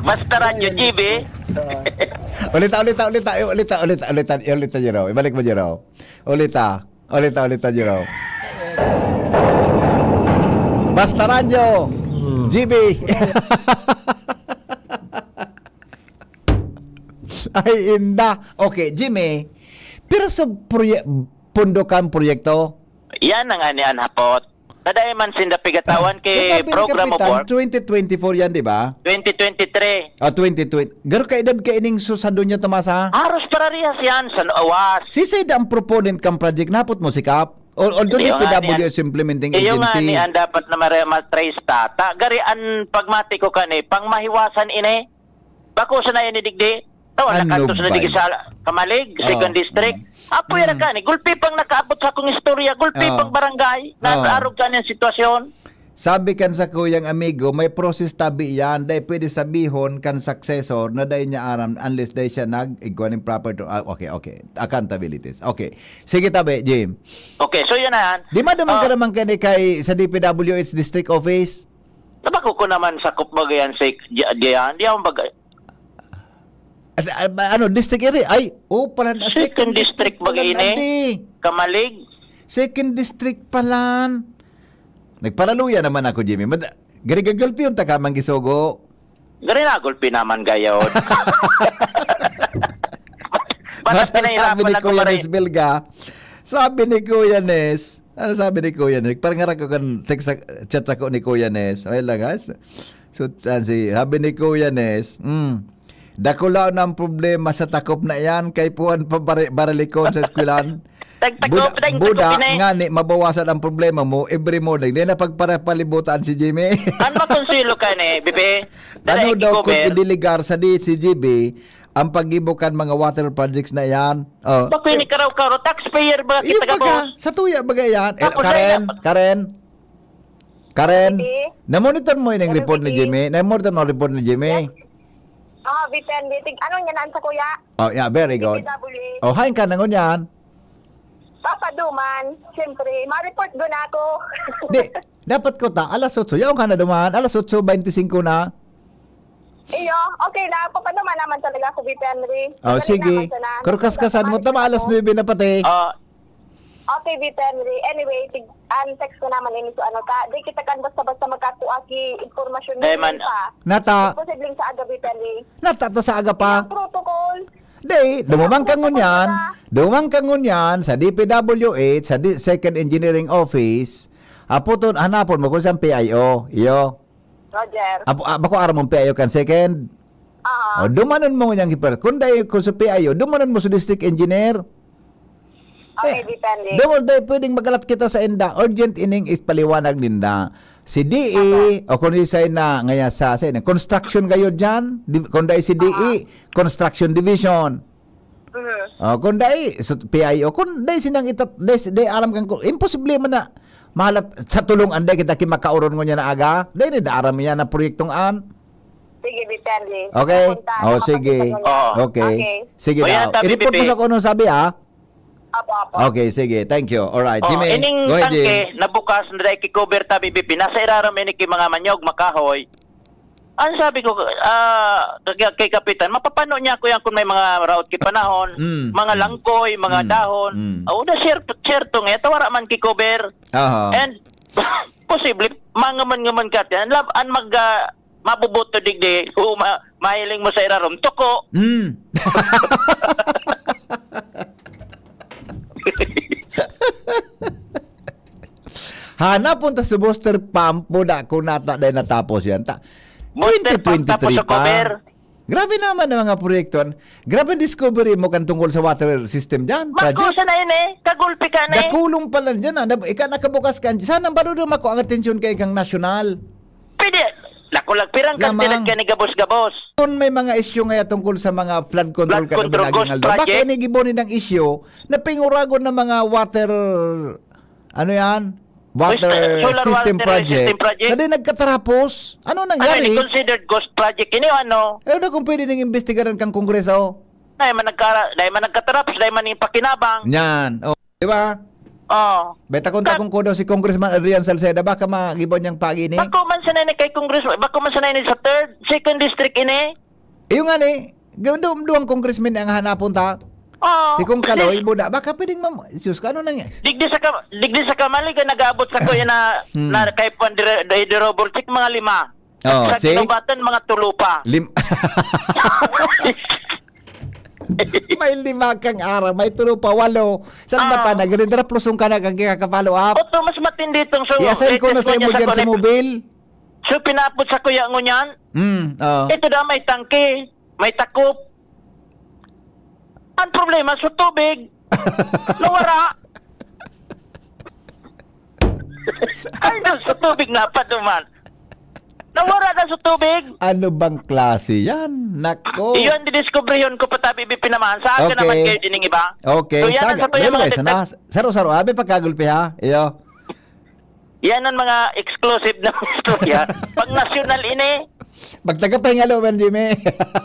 Basta radyo, G B. Ulita, ulita, ulita, ulita, ulita, ulita, ulita, Jerome. Ibalik mo, Jerome. Ulita, ulita, ulita, Jerome. Basta radyo, Hmm. G B. Ay, inda. Okay, Jimmy. Pero sa proye-, pondo kan proyekto? Yan ang ani an hapot. Naday man sinda pigatawan ki Kasabi ni program of Kapitan, work. twenty twenty-four yan, di ba? Twenty twenty-three. Ah, twenty twenty. Garo ka edad ka ining susado niya, Tomas, ha? Haros pararihas yan sa awas. Sisay da ang proponent kang project? Napot mo si Kap? Although Iyo nga ni D P W S implementing Iyo nga agency. ni ang dapat na mare-, matrace ta. Ta, gari ang pagmati ko kani, pang mahiwasan ini. Bako sa na ini digdi. Tawa na Ano kantos na ba digdi yan? sa Kamalig, Oh. second district. Apo yan Mm. ka ni. Gulpi pang nakaabot sa akong istorya. Gulpi Oh. pang barangay. Oh. Nasa arog ka niyang sitwasyon. Sabi kan sa kuyang amigo, may process tabi yan. Dai pwede sabihon kan successor na dai niya aram unless dai siya nag-igwa ning proper to, ah, okay, okay. Accountabilities. Okay. Sige, tabi, Jim. Okay, so yun na yan. Di maduman ka Ah. naman kani kay sa D P W H District Office? Tabako ko naman sakop ba yan sa ik-, di, di yan? Di ako mag- As, ah, ba, ano, district area? Ay, oh, pala na, Second second district district ba pala na, ini? di. Kamalig? Second district pala. Nagparaluya naman ako, Jimmy. Mad-, gari gagulpi yung taga Manggisogo. Gari na gulpi naman gayod. Basta Basta sabi pinahirapan ni ako Kuya maray. Nes Belga, sabi ni Kuya Nes, ano sabi ni Kuya Nes? Parang nga ko kan text sa, chat ako ni Kuya Nes. Okay lang, guys. So, ah, si, sabi ni Kuya Nes, mm, "Dakula na ang problema sa takop na iyan, kay puan pa bari-, baralikon sa eskwelahan." Tagtakop, Buda, tagtakop buda, ini. ngani, mabawasan ang problema mo every morning. Di na pagparapalibutan si Jimmy. Ano ba konsilo ka ni, Bibi? Ano Dala, daw kung i-cover? idiligar sa D C G B ang paggibo kan mga water projects na iyan? Oh. Bako ini karaw-karaw, taxpayer ba Iyo kita baga, gabos? sa tuya baga yan. Eh, Tapos Karen, na- Karen. Karen, Sige. namonitor mo ining Ano, report ni sige? Jimmy? Namonitor mo ang report ni Jimmy? Yes. Ah, Vicente, tig-, ano niya naan sa kuya? Oh, yeah, very good. D P W H. Oh, hain ka na ngunyan? Papaduman, siyempre, ma-report doon ako. Di, dapat ko ta, alas otso, yaon ka na duman, alas otso beintisinko na. Iyo, okay na, papaduman naman talaga ako, Vicente. Oh, Magaling sige. naman siya na. Karukas-kasan mo, Nagpunta tama, naman alas ako. nuebe na pati. Ah, Okay, Vicente. Anyway, tig-, ang text ko naman ini, so ano ta, di kita kan basta-basta magkakuha ki impormasyon Dahil ngayon man pa. Nata. Posibleng sa aga, Vicente. Nata ta sa aga pa. Ang protocol. Di, dumumang ka Ang ngunyan. protocol na. Dumumang ka ngunyan sa D P W H, sa di-, Second Engineering Office. Aputon, hanapon mo kung saan P I O. Iyo. Roger. Apo, ah, bako aram mong P I O kan second? Oo. O, dumanon mo niyang hiper-, kung dai, kung sa P I O, dumanon mo sa district engineer. Okay, Eh, depende. Dumanon, dai pwedeng magalat kita sa inda. Urgent ining ipaliwanag ninda. Si D E, Apo. o kung isay na, ngaya sa, sa, construction kayo dyan, di, kung dai si D E, Oo. construction division. Mhm. Oh, kung dai, so, P I O, kung dai sinang itat-, dai, dai aram kan ko, imposible man na mahalat sa tulong anday kita ki makauron ngunyan na aga. Dai ni da aram yan na proyektong an. Sige, depende. Okay? Napunta, Oh, sige. nakapagkita ngunyan. Oh. Okay. Okay. Sige O, yan, daw. tabi, I-report mo Bibi. sa kung anong sabi, ha? Apo, apo. Okay, sige. Thank you. Alright, Oh, Jimmy, ining go ahead, tangke, Jim. nabukas, na dai ki-cover, tabi, Bibi. Nasa irarom ini ki mga manyog, makahoy. Ang sabi ko, ah, kay, kay Kapitan, mapapano niya ako yan kung may mga raot ki panahon, Mm, mga mm. langkoy, mga Mm, dahon. mm. Oh, da, sir, sir, to nga, tawara man ki cover. Aha. And, posible, mangaman-ngaman ka, yan, lab-, an mag, ah, mabubuto digdi, o ma-, mahiling mo sa irarom, tuko. Mm. Hanapon ta sa booster pump mo, da, kung nata, dai natapos yan. Ta, Booster pump, tapos twenty twenty-three sa pa. cover. Grabe naman ang mga proyekto. Grabe ang discovery mo kan tungkol sa water system dyan, Marco, project. sana yun eh. Kagulpi ka na eh. Dakulong pala dyan, ah. Nab-, ika nakabukas ka. Sana ang baludong mako ang atensyon kay kang nasyonal. Pwede. Nakulag, pirang Lamang. kantidad ka ni gabos-gabos. Kung may mga issue ngaya tungkol sa mga flood control Flood ka na control, binaging ghost aldaw, baka project. ini gibo ni ng issue na pinguragon ng mga water, ano yan? Water Solar system water project. system project. Na di nagkatarapos. Ano Ano nangyari? ini? Considered ghost project. Ini o ano? Eh, ano kung pwede nang imbestigaran kang Kongreso? Dahil man nagkara-, dahil man nagkatarapos, dahil man yung pakinabang. Yan. Oh, di ba? Oh. Beta kung Ka- takong ko daw si Congressman Adrian Salceda, baka magibo niyang pagi ni? Bako man sanay ni kay Congressman, bako man sanay ni sa third, second district ini. Iyo nga ni, ga-, du-, duwang congressman ang hanapon ta. Oh. Si Kong Kaloy, Buda, baka pwedeng mam-, Diyos ko, ano nang Digdi sa ka-, digdi sa Kamalig, nag-aabot sa kuya na, Hmm. na kay Pan dire-, dire-, Double Check, mga lima. Oh, Sa see? Kinubatan, mga tulo pa. Lim- May lima kang ara, may tulo pa, walo. Sa Ah. mata na, ganun, dara, plusong ka na, kag ka-follow up. Oto, mas matindi itong sa I-assign ko na latest sa mo imo niya sa dyan sa Connect. Mobil. So, pinapot sa kuya ngunyan? Hmm, oo. Ito daw, may tangke, may takop. Ang problema, sa tubig, nawara. Ay, no, sa tubig nga pa duman. Nawara na sa tubig. Ano bang klase yan? Nako. Iyon, didiskubrihon ko pa tabi, bi pinaman. Saan ka Okay. naman kayo dining iba? Okay. So, yan ang Saga-, sa tuya, by the mga way, dagdag- sana, saro-saro, abi, pagkagulpi, ha? Iyo. Yan ang mga exclusive na istorya. Pag nasyonal ini, Magtagapahingalo man, Jimmy.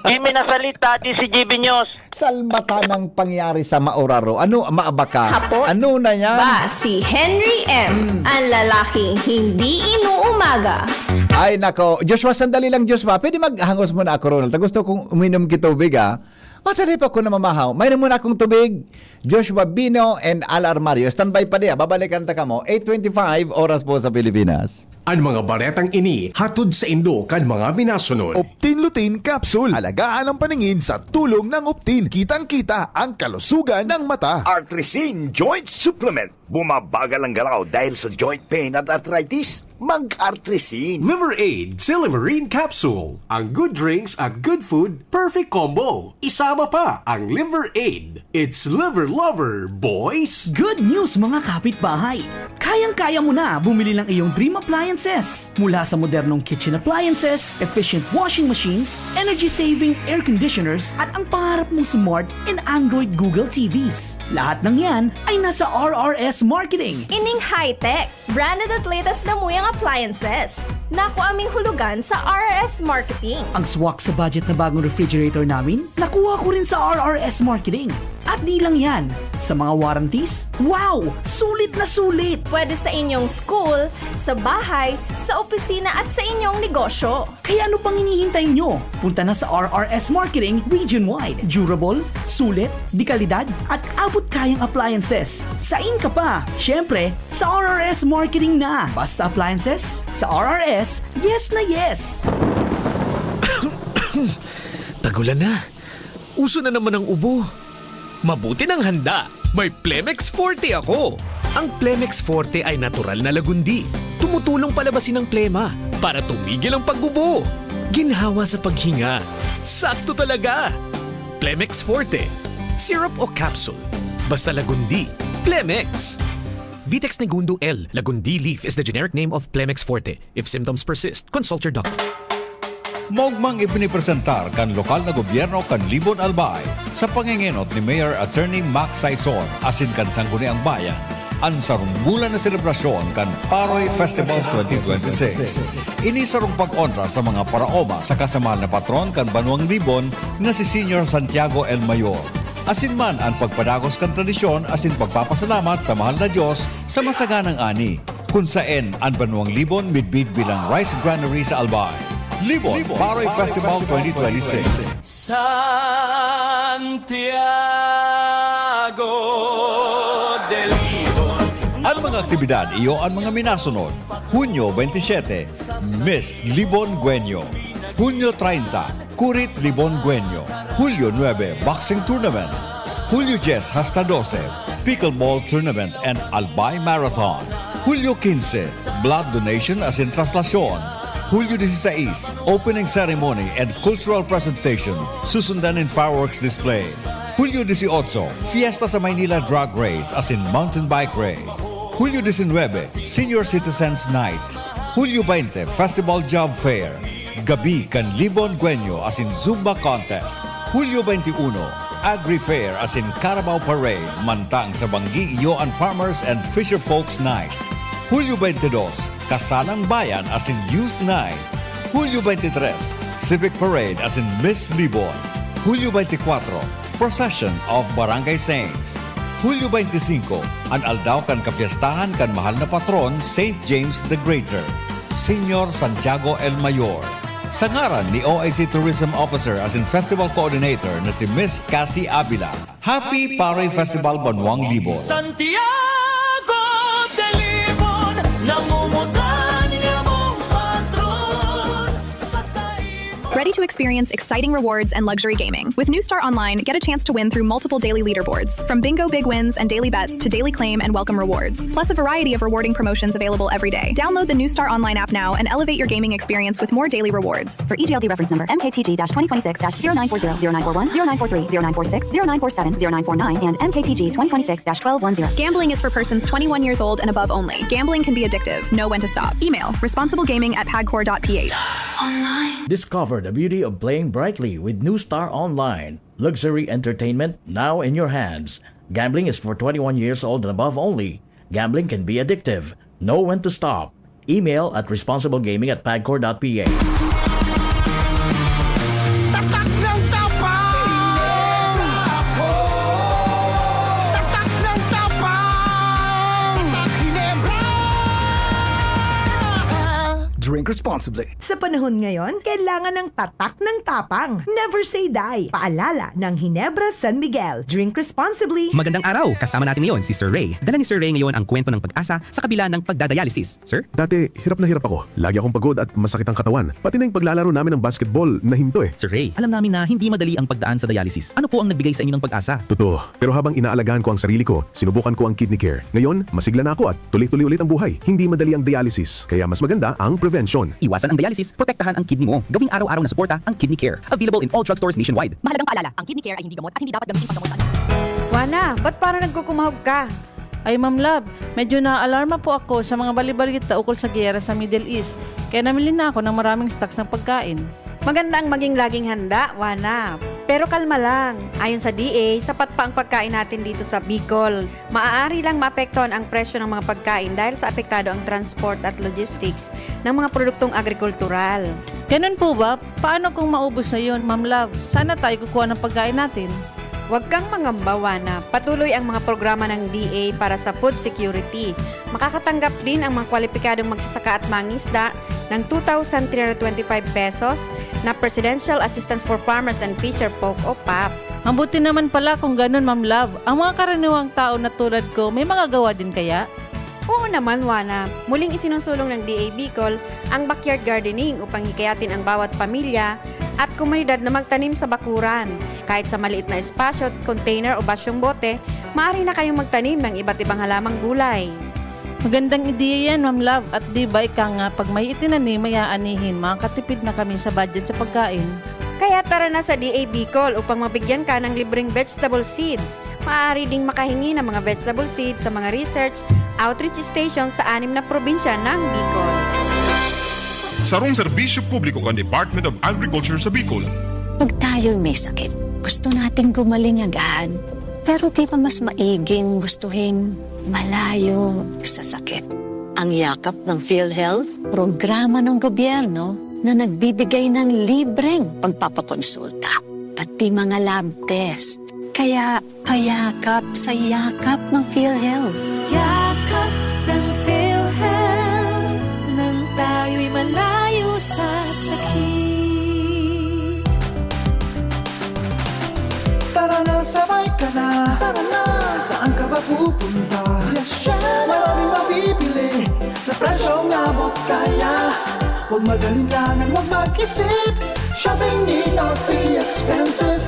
Jimmy Nasalita, D C G B News. Salmata ng pangyari sa Mauraro. Ano, maabaka? Hapot. Ano na yan? Ba si Henry M, ang lalaking hindi inuumaga. Ay, nako. Joshua, sandali lang, Joshua. Pwede maghangos muna ako, Ronald? Gusto kong uminom kitubig, ah. Matali pa ako na mamahaw. Mayroon muna akong tubig. Joshua Bino and Al Armario. Standby pa diya. Babalikan ta kamo. Eight twenty-five, oras po sa Pilipinas. An mga baretang ini hatod saindo kan mga minasunod. Optin Lutein Capsule. Alagaan ang paningin sa tulong ng Optin. Kitang-kita ang kalusugan ng mata. Artrisin Joint Supplement. Bumabagal ang galaw dahil sa joint pain at arthritis. Mag-Artrisin. Liver Aid, Silymarin Capsule. Ang good drinks at good food, perfect combo. Isama pa ang Liver Aid. It's Liver Lover, boys! Good news, mga kapitbahay! Kayang-kaya mo na bumili ng iyong dream appliances. Mula sa modernong kitchen appliances, efficient washing machines, energy-saving air conditioners, at ang pangarap mong smart and Android Google T Vs. Lahat ng yan ay nasa R R S Marketing. Ining high-tech, branded at latest na muyang appliances. Naku aming hulugan sa R R S Marketing. Ang swak sa budget na bagong refrigerator namin, nakuha ko rin sa R R S Marketing. At di lang yan, sa mga warranties, wow! Sulit na sulit! Pwede sa inyong school, sa bahay, sa opisina at sa inyong negosyo. Kaya ano pang hinihintay nyo? Punta na sa R R S Marketing region-wide. Durable, sulit, de kalidad, at abot kayang appliances. Sain ka pa? Siyempre, sa R R S Marketing na. Basta appliances, sa R R S, yes na yes! Tagulan na. Uso na naman ang ubo. Mabuti nang handa. May Plemex Forte ako. Ang Plemex Forte ay natural na lagundi. Tumutulong palabasin ang plema para tumigil ang pag-ubo. Ginhawa sa paghinga. Sakto talaga. Plemex Forte. Syrup o capsule. Basta lagundi. Plemex. Vitex Negundo L. Lagundi leaf is the generic name of Plemex Forte. If symptoms persist, consult your doctor. Maogmang ipinipresentar kan lokal na gobyerno kan Libon Albay, sa pangengenot ni Mayor Attorney Mac Saison asin kan Sangguniang Bayan, an sarong bulan na selebrasyon kan Paroy Festival twenty twenty-six. Ini sarong pag-onra sa mga paraoma saka sa mahal na patron kan banwang Libon na si Señor Santiago el Mayor. Asin man an pagpadagos kan tradisyon asin pagpapasalamat sa mahal na Dios sa masaganang ani, kun saen an banwang Libon midbid bilang rice granary sa Albay. Libon, Libon Paroy Paroy Festival Festival twenty twenty-six. Santiago de Libon. An mga aktibidad iyo an mga minasunod. Hunyo twenty-seven, Miss Libon Guenyo. Hunyo treinta, Kurit Libon Guenyo. Hulyo nuebe, Boxing Tournament. Hulyo dyes hasta dose, Pickleball Tournament and Albay Marathon. Hulyo quince, Blood Donation asin Traslasyon. Hulyo dieciséis, Opening Ceremony and Cultural Presentation, susundan nin fireworks display. Hulyo dieciocho, Fiesta sa Maynila Drag Race asin Mountain Bike Race. Hulyo diecinuebe, Senior Citizens Night. Hulyo veinte, Festival Job Fair. Gabi kan Libon Guenyo asin Zumba Contest. Hulyo veintiuno, Agri Fair asin Carabao Parade, mantang sa banggi iyo an Farmers and Fisher Folks Night. Hulyo veintidos, Kasalang Bayan asin Youth Night. Hulyo veintitrés, Civic Parade asin Miss Libon. Hulyo veintikwatro, Procession of Barangay Saints. Hulyo veinticinco, an aldaw kan kapiestahan kan mahal na patron, Saint James the Greater, Señor Santiago el Mayor. Sa ngaran ni O I C Tourism Officer asin Festival Coordinator na si Miss Cassie Avila, Happy Paroy Festival Banwang Libon! Santiago de Libon, nangungutan niya mong patron sa saimo. Ready to Experience exciting rewards and luxury gaming. With New Star Online, get a chance to win through multiple daily leaderboards, from bingo big wins and daily bets to daily claim and welcome rewards, plus a variety of rewarding promotions available every day. Download the New Star Online app now and elevate your gaming experience with more daily rewards. For E G L D reference number, M K T G dash twenty twenty-six dash zero nine four zero, zero nine four one, zero nine four three, zero nine four six, zero nine four seven, zero nine four nine, and M K T G twenty twenty-six dash twelve one zero. Gambling is for persons twenty-one years old and above only. Gambling can be addictive. Know when to stop. Email responsiblegaming at pagcor dot p h. Discover the beauty of playing brightly with New Star Online. Luxury entertainment now in your hands. Gambling is for twenty-one years old and above only. Gambling can be addictive. Know when to stop. Email at responsiblegaming at pagcor dot p h. Tatak ng tapang! Tatak ng tapang! Tatak Ginebra! Drink responsibly. Sa panahon ngayon, kailangan ng tatak ng tapang. Never say die. Paalala ng Ginebra San Miguel. Drink responsibly. Magandang araw! Kasama natin ngayon si Sir Ray. Dala ni Sir Ray ngayon ang kwento ng pag-asa sa kabila ng pagdadialysis. Sir? Dati, hirap na hirap ako. Lagi akong pagod at masakit ang katawan. Pati na yung paglalaro namin ng basketball, nahinto eh. Sir Ray, alam namin na hindi madali ang pagdaan sa dialysis. Ano po ang nagbigay sa inyo ng pag-asa? Totoo. Pero habang inaalagaan ko ang sarili ko, sinubukan ko ang Kidney Care. Ngayon, masigla na ako at tuloy-tuloy ulit ang buhay. Hindi madali ang dialysis, kaya mas maganda ang prevention. Iwasan ang dialysis, protektahan ang kidney mo. Gawing araw-araw na suporta ang Kidney Care. Available in all drugstores nationwide. Mahalagang paalala, ang Kidney Care ay hindi gamot at hindi dapat gamitin paggamot sa anak. Wana, ba't parang nagkukumahog ka? Ay, Ma'am Love, medyo naaalarma po ako sa mga balibalita ukol sa giyera sa Middle East, kaya namili na ako ng maraming stocks ng pagkain. Maganda ang maging laging handa, Wana. Pero kalma lang. Ayon sa D A, sapat pa ang pagkain natin dito sa Bicol. Maaari lang maapektuhan ang presyo ng mga pagkain dahil sa apektado ang transport at logistics ng mga produktong agrikultural. Ganun po ba? Paano kung maubos na yun, Ma'am Love? Saan na tayo kukuha ng pagkain natin? Huwag kang mangamba, Wana. Patuloy ang mga programa ng D A para sa food security. Makakatanggap din ang mga kwalipikadong magsasaka at mangisda ng two thousand three hundred twenty-five pesos na Presidential Assistance for Farmers and Fisher Folk o pap. Mabuti naman pala kung ganun, Ma'am Love. Ang mga karaniwang tao na tulad ko, may magagawa din kaya? Oo naman, Wana. Muling isinusulong ng D A Bicol ang backyard gardening upang hikayatin ang bawat pamilya at komunidad na magtanim sa bakuran. Kahit sa maliit na espasyo, container o basyong bote, maaari na kayong magtanim ng iba't ibang halamang gulay. Magandang ideya yan, Ma'am Love. At di ba ika nga, pag may itinanim, may aanihin, makakatipid na kami sa budget sa pagkain. Kaya tara na sa D A Bicol upang mabigyan ka ng libreng vegetable seeds. Maaari ding makahingi ng mga vegetable seeds sa mga research outreach station sa anim na probinsya ng Bicol. Sarong serbisyo publiko kan Department of Agriculture sa Bicol. Pag tayo'y may sakit, gusto nating gumaling agad. Pero di ba mas maiging gustuhin malayo sa sakit? Ang yakap ng PhilHealth, programa ng gobyerno na nagbibigay ng libreng pagpapakonsulta, pati mga lab test. Kaya payakap sa yakap ng PhilHealth. Yakap ng PhilHealth, nang tayo'y malayo sa sakit. Tara na, sabay ka na. Tara na, saan ka ba pupunta? Yasheno! Maraming mabibili sa presyong abot kaya. Huwag mag-alinlangan, huwag mag-isip. Shopping need not be expensive.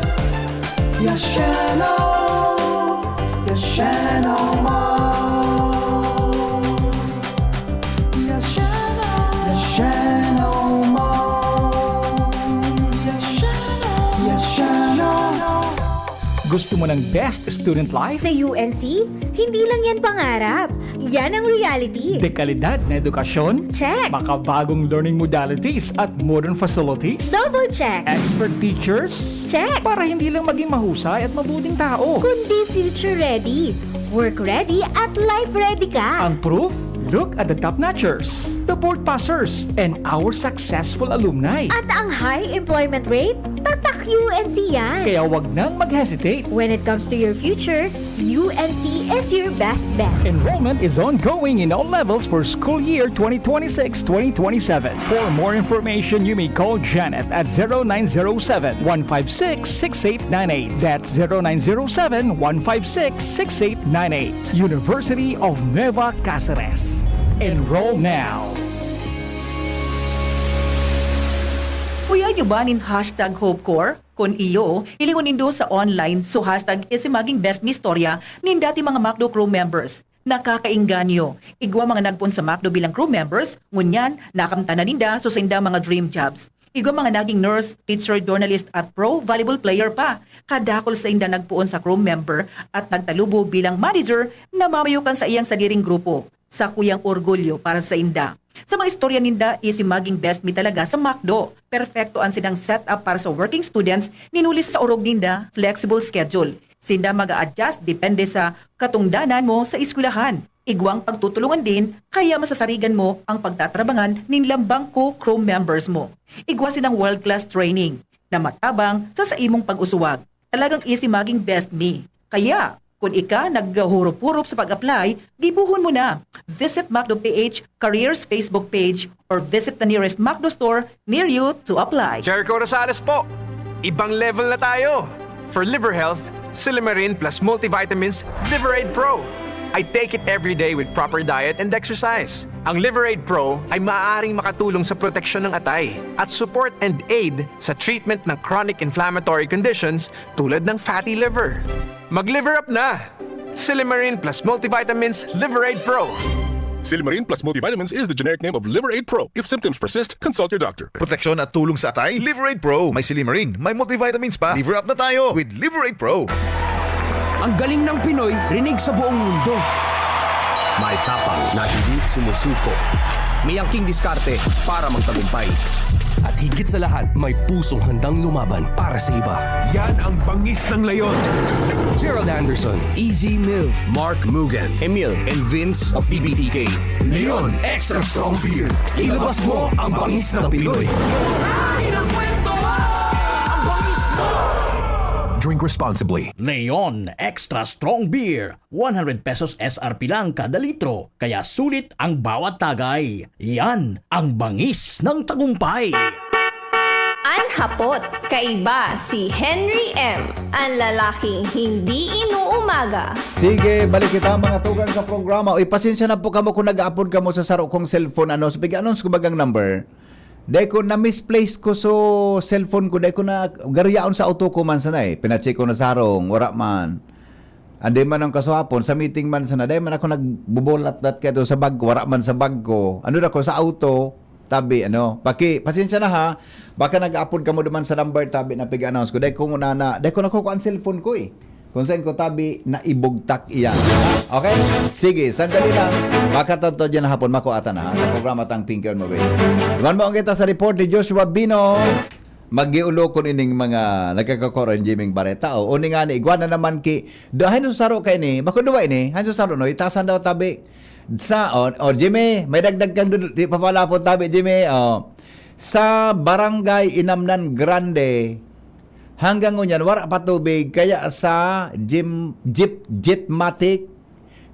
Yasheno! Yasheno Mall! Yasheno! Yasheno Mall! Yasheno! Yasheno! Gusto mo ng best student life? Sa U N C, hindi lang yan pangarap. Yan ang reality. Dekalidad na edukasyon? Check. Makabagong learning modalities at modern facilities? Double check. Expert teachers? Check. Para hindi lang maging mahusay at mabuting tao. Kundi future ready, work ready, at life ready ka. Ang proof? Look at the top notchers, the board passers, and our successful alumni. At ang high employment rate? Tatak U N C yan. Kaya wag nang mag-hesitate. When it comes to your future, U N C is your best bet. Enrollment is ongoing in all levels for school year twenty twenty-six twenty twenty-seven. For more information, you may call Janet at zero nine zero seven, one five six, six eight nine eight. That's zero nine zero seven, one five six, six eight nine eight. University of Nueva Caceres. Enroll now. Uyag nyo ba nin hashtag HopeCore? Kun iyo, hilingon nindo sa online so hashtag Easy Maging Best Mi Istorya nin dati mga McDo crew members. Nakakaengganyo. Igwa mga nagpoon sa McDo bilang crew members, ngunyan, nakamtan na ninda so saindang mga dream jobs. Igwa mga naging nurse, teacher, journalist at pro volleyball player pa. Kadakul sainda nagpoon sa crew member at nagtalubo bilang manager na mamayo kan saiyang sadiring grupo. Sakuyang orgulyo para sainda. Sa mga istorya ninda, easy maging best mi talaga sa McDo. Perpekto an sinang setup para sa working students, ninuli sa orog ninda, flexible schedule. Sinda mag-a-adjust depende sa katungdanan mo sa eskwelahan. Igwang pagtutulungan din, kaya masasarigan mo ang pagtatrabangan nin lambang co-crew members mo. Igwa sinang world-class training na matabang sa saimong pag-usuwag. Talagang easy maging best mi. Kaya, kung ika naghahurup-hurup sa pag-apply, gibohon mo na. Visit McDo P H Careers Facebook page or visit the nearest McDo store near you to apply. Jericho Rosales po! Ibang level na tayo! For liver health, Silimarin plus multivitamins Liver Aid Pro. I take it every day with proper diet and exercise. Ang Liver Aid Pro ay maaaring makatulong sa proteksyon ng atay at support and aid sa treatment ng chronic inflammatory conditions tulad ng fatty liver. Mag-liver up na! Silimarin plus multivitamins Liver Aid Pro. Silimarin plus multivitamins is the generic name of Liver Aid Pro. If symptoms persist, consult your doctor. Proteksyon at tulong sa atay, Liver Aid Pro. May silimarin, may multivitamins pa. Liver up na tayo with Liver Aid Pro. Ang galing ng Pinoy, rinig sa buong mundo. May tapang na hindi sumusuko. May angking diskarte para magtagumpay. At higit sa lahat, may pusong handang lumaban para sa iba. Yan ang bangis ng leon. Gerald Anderson, Easy Mill, Mark Mugen, Emil, and Vince of T B T K. Leon Extra Strong Beer. Ilabas mo ang bangis ng Pinoy. Drink responsibly. Leon Extra Strong Beer, one hundred pesos S R P lang kada litro, kaya sulit ang bawat tagay. Yan ang bangis ng tagumpay. An hapot, kaiba si Henry M, an lalaking hindi inuumaga. Sige, balik kita mga tugang sa programa. Uy, pasensya na po kamo kung nag-aapod kamo sa saro kong cellphone. Ano, sa pig-announce ko bagang number? Dai ko na-misplace ko so cellphone ko, dai ko na garuyaon sa auto ko man sana eh. Pinacheck ko na sa harong, wara man. Andi man ang kasuhapon, sa meeting man sana, dai man ako nagbubulat-lat kato sa bag ko, wara man sa bag ko. Ano na ko sa auto, tabi, ano. Paki, pasensya na ha, baka nag-apod kamo duman sa number, tabi na pig-announce ko. Dai ko na, na, dai ko nakukuha ang cellphone ko eh. Kung saan ko tabi, naibugtak iyan. Okay? Sige, sandali lang. Baka totoo dyan hapon, makuha ta na ha, sa programa tang Pinky on Mobile. Duman mo ang kita sa report ni Joshua Bino. Magiulo kun ining mga nagkakakoro in Jimmy Bareta. O, uni nga ni, igwa na naman ki, do, hain susaro kay ni, bako duwa ini, hain susaro no, itasan daw tabi. Sa, o, o, Jimmy, may dagdag kang dudul-, di papalapon tabi, Jimmy, o. Sa Barangay Inamnan Grande, hanggang ngunyan, wara pa tubig, kaya sa Jim, Jeep, Jetmatic,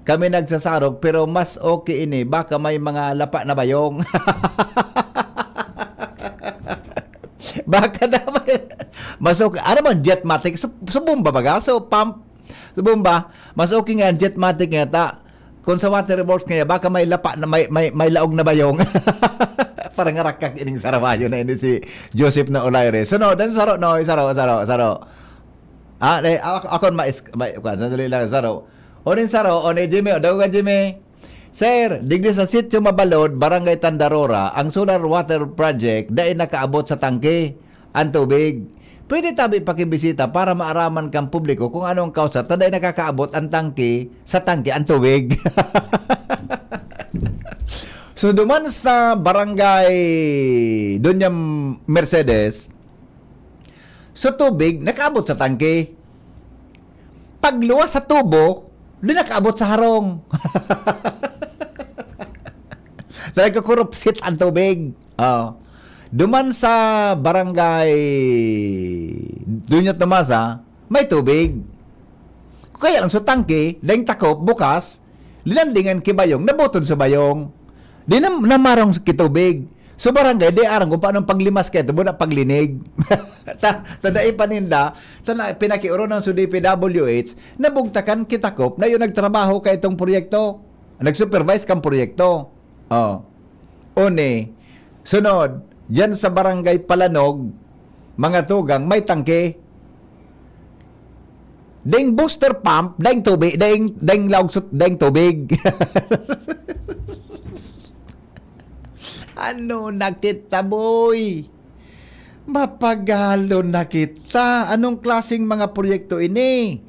kami nagsasarog, pero mas okay ini, baka may mga lapa na bayong. Baka naman, mas okay. Ano man, Jetmatic? Sa, sa bomba baga? Sa pump? Sa bomba? Mas okay nga, Jetmatic nga ta. Kung sa waterworks nga, baka may lapa na, may, may, may laog na bayong. Parang ngarakak ining sarawayo na ini si Joseph na Olaire. Sunod, ang saro, no? Saro, saro, saro. Ah, eh, ako, ako mais-, may, kuwan, sandali lang, saro. O nin saro, o ni Jimmy, o daw ka, Jimmy. Sir, digdi sa Sitio Mabalod, Barangay Tandarora, ang solar water project dai nakaabot sa tangke ang tubig. Pwede tabi pakibisita para maaraman kang publiko kung ano ang kausa ta dai nakakaabot ang tangke sa tangke ang tubig. So duman sa barangay Doña Mercedes, so tubig nakaabot sa tangke. Pagluwas sa tubo, di nakaabot sa harong. Talaga kurupsit ang tubig. Oh. Duman sa barangay Dunya Tomasa, may tubig. Kaya lang sa tangke, daing takop, bukas, linandingan ki bayong, nabutod sa bayong. Di na, namarong ki tubig. So barangay, di aram kung paano paglimas kaya tubo na paglinig. Ta, tadai paninda, tana, pinakioronan sa D P W H, nabugtakan ki takop na yung nagtrabaho ka itong proyekto. Nag-supervise kang proyekto. Oh. Uni, sunod, diyan sa Barangay Palanog, mga tugang, may tangke. Ding booster pump, ding tubig, ding, ding laog sut-, ding tubig. Ano na kita, boy? Mapagalon na kita. Anong klaseng mga proyekto ini?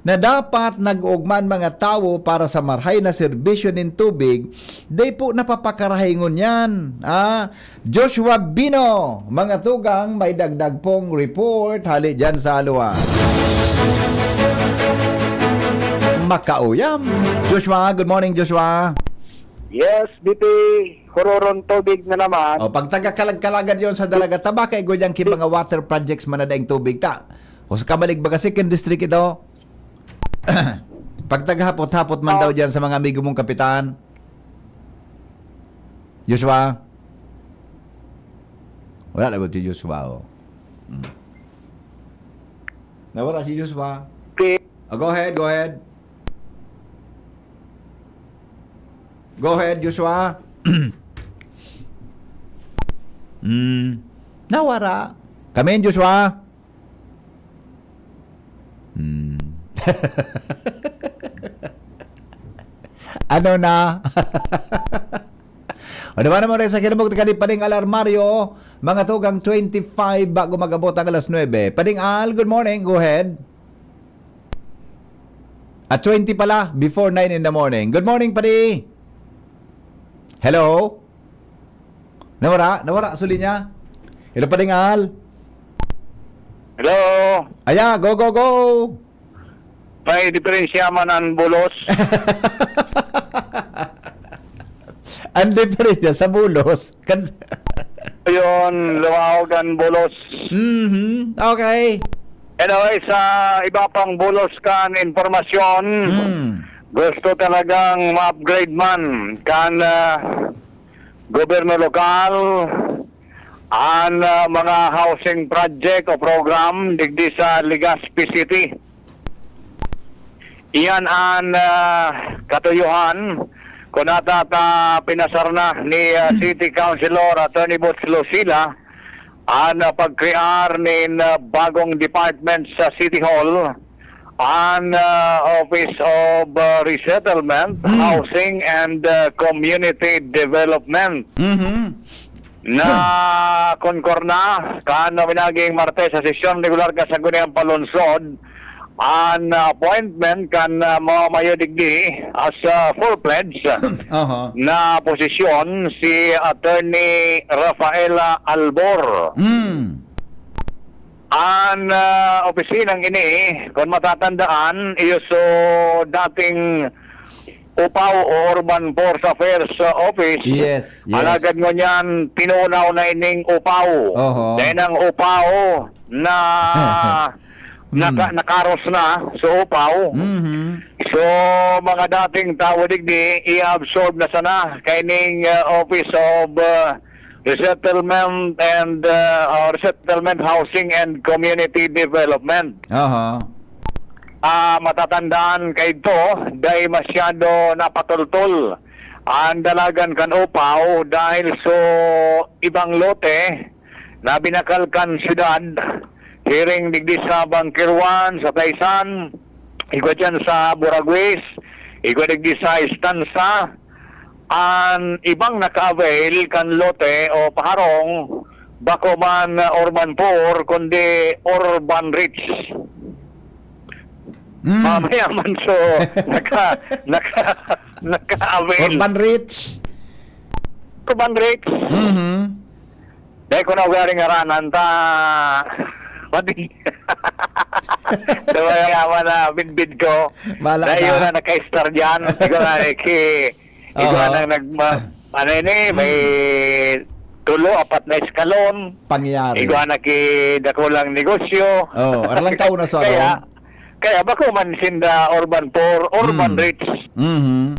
Na dapat nag-oogma an mga tawo para sa marahay na serbisyo nin tubig, dai po napapakarahay ngunyan. Ah, Joshua Bino, mga tugang, may dagdag pong report hali dyan sa Alua. Makauyam. Joshua, good morning, Joshua. Yes, D P, huroron tubig na naman. O, pag taga Kalag-Kalagan yon sa Daraga, tabaka igwa dyan ki mga water projects man na daing tubig ta. O sa Kamalig, baga second district ito. Pag taga Hapot-Hapot man daw Oh. dyan sa mga amigo mong kapitan. Joshua? Wala lagot si Joshua, oh. Hmm. Nawala si Joshua. Pi- Oh, go ahead, go ahead. Go ahead, Joshua. Hmm. Nawara. Come in, Joshua. Hmm. Ano na? O, diba naman rin sa kinabog ka ni Pading Alarmario, mga tugang twenty-five bago mag-abot ang alas nuebe. Pading Al, good morning. Go ahead. At twenty pala, before nine in the morning. Good morning, Padi. Hello? Nawara? Nawara, suli niya? Hello, Pading Al? Hello? Aya, go, go, go! May diferensya man ang bulos. Ang diferensya sa bulos, kan- Yun, lumaog ang bulos. Mhm, okay. Anyway, sa iba pang bulos kan impormasyon, Hmm. gusto talagang ma-upgrade man kan, ah, gobyerno lokal, an, ah, mga housing project o program digdi sa Legazpi City. Iyan an, ah, katuyohan kun ata ta pinasar na ni, ah, City Councilor Attorney Boots Lucila an, ah, pagkrear nin, ah, bagong department sa City Hall, an, ah, Office of, ah, Resettlement, Hmm. Housing and, ah, Community Development. Mhm. Na konkorna kan minaging Martes sa sesyon regular kan Sangguniang Panlungsod, an appointment kan, ah, mamamayo digdi as, ah, full-fledged Aha. na posisyon si Attorney Rafaela Albor. Mm. An, ah, opisinang ini, kung matatandaan, iyo so dating OPAW o Urban Force Affairs, ah, Office. Yes, yes. Alagad ngunyan, tinunaw na ining OPAW. Oho. Dahil ang OPAW na Hmm. naka-, nakaros na sa OPAW. Mhm. So, mga dating tawo digdi, i-absorb na sana kaining, ah, Office of, ah, Resettlement and, ah, ah, Resettlement, Housing and Community Development. Aha. Ah, matatandaan kaidto, dai masyado napatultol ang dalagan kan OPAW dahil so ibang lote na binakal kan syudad, hiring digdi sa Bunker One, sa Taysan, igwa dyan sa Buraguis, igwa digdi sa Estansa, an ibang naka-avail kan lote o paharong, bako man urban poor, kundi urban rich. Mm. Mamaya man so, naka-, naka-, naka-avail. Urban rich. Urban rich. Mhm. Dai ko na ugaring ngaranan ta, pati. Diba, yaman na bidbid ko. Bahala Dai ka. yun na naka-star dyan. Ikaw na, eh, ki-, ikaw Aha. nang nagma-, ano yun eh, may Hmm. tulo, apat na eskalon. Pangyari. Ikaw na ki dakulang negosyo. Oh, aralang tao na sa Kaya, araw. kaya bako man sinda urban poor, urban Hmm. rich. Mhm.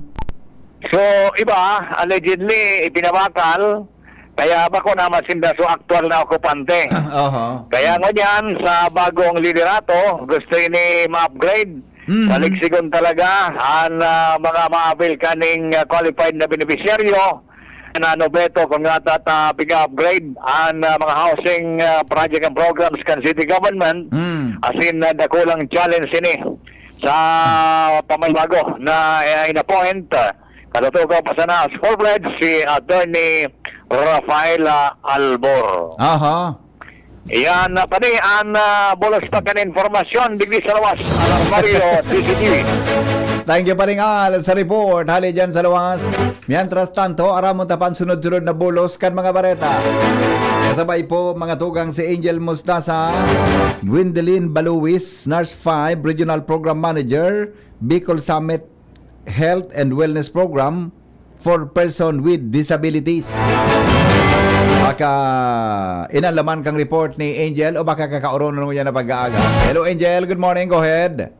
So, iba, allegedly, ipinabakal, kaya bako naman sinda so aktual na okupante. Oho. Kaya ngunyan, sa bagong liderato, gusto ini ma-upgrade. Mhm. Saligsigon talaga an, ah, mga ma-avail kaning, ah, qualified na benepisyaryo na ano pa ito, kung nga tata, pig-upgrade ang, ah, mga housing, ah, project and programs kan city government, Mm. asin, ah, dakulang challenge ini sa pamanibago na, eh, in-appoint, ah, katutukaw pa sana as full-fledged si Attorney Rafaela Albor. Aha. Iyan na pa ni an, ah, bulos pa kan impormasyon digdi sa lawas, Alarmario, D C T V. Thank you, Paring Al, sa report. Hali dyan sa lawas. Mientras tanto, aramon ta pa an sunod-sunod na bulos kan mga bareta. Kasabay po, mga tugang, si Angel Mustasa, Gwendolyn Baluis, Nurse five, Regional Program Manager, Bicol Summit Health and Wellness Program for Person with Disabilities. Baka inalaman kang report ni Angel o baka kakaoronon mo yan na pag-aaga. Hello, Angel. Good morning. Go ahead.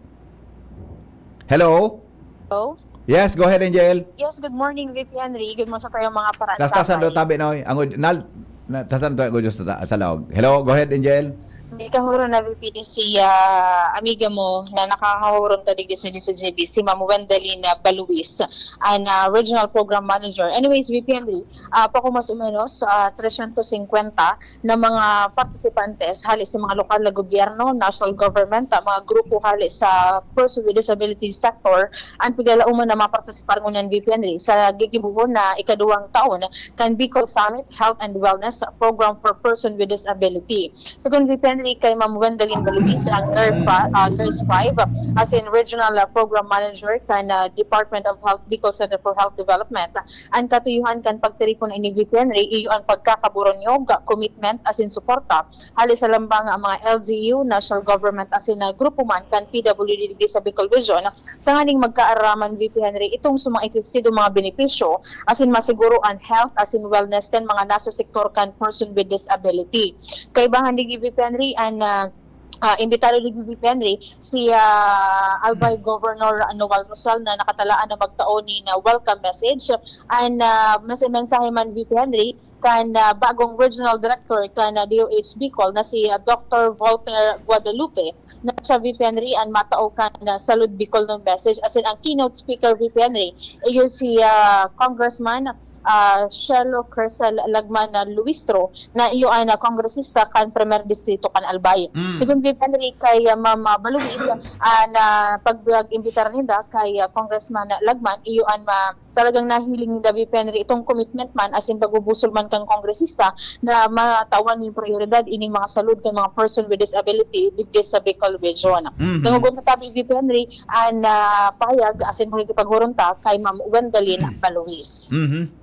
Hello? Hello? Yes, go ahead, Angel. Yes, good morning, V P Henry. Good morning sa tayong mga paraan. Tastasan do tabi, no? Ang ud-, nal-, na, tastasan to, ang udyo sa ta-, sa laog. Hello, go ahead, Angel. May kahuron na, V P, si, ah, amiga mo na nakakahuron ta digdi sa, sa G B, si Ma'am Wendelin, ah, Baluis, an, ah, Regional Program Manager. Anyways, V P Henry, ah, pako mas o menos, ah, tresyentos singkwenta na mga partisipantes hali sa mga lokal na gobyerno, national government, ah, mga grupo hali sa person with disability sector, an piglalauman na mapartisipar ngunyan, V P Henry, sa gigibohon na ikaduwang taon kan Bicol Summit Health and Wellness Program for Person with Disability. Segun V P Henry, kay Ma'am Wendelin Baluis, ang NERFA, ah, NERS five, asin Regional, ah, Program Manager kan, ah, Department of Health, Bicol Center for Health Development, an katuyohan kan pagtiripon ini, V P Henry, iyo an pagkakaburonyog, commitment, asin suporta hali sa lambang nga mga L G U, national government, asin na grupo man kan P W D digdi sa Bicol Region, tanganing magkaaraman, V P Henry, itong sa mga existido mga benepisyo, asin masiguro an health asin wellness kan mga nasa sektor kan person with disability. Kaibahan digdi, V P Henry, an, ah, ah, imbitado digdi, V P Henry, si, ah, Albay Governor Noel Rosal na nakatalaan na magtao nin, ah, welcome message. An, ah, mas mensahe man, V P Henry, kan, ah, bagong regional director kan, ah, D O H Bicol na si, ah, Doctor Voltaire Guadalupe, na siya, V P Henry, an matao kan, ah, Salud Bicol nun message. Asin ang keynote speaker, V P Henry, iyo si, ah, Congressman, ah, Shelo Crisel Lagman na Luistro, na iyo an, ah, kongresista kan Primer Distrito kan Albay. Mm. Segun V P Henry, kay, ah, Ma'am, ah, Baluis, ah, na pag-, pag-imbitar ninda kay, ah, Congressman Lagman, iyo an ma-, talagang nahiling ninda, V P Henry, itong commitment man, asin pagbubusol man kan kongresista na matawan nin prioridad ining mga salud kan mga person with disability digdi sa Bicol Region. Mhm. Dangogon ta tabi, V P Henry, an, ah, pahayag asin pakikipaghuron ta kay Ma'am Wendelin Baluis. Mhm.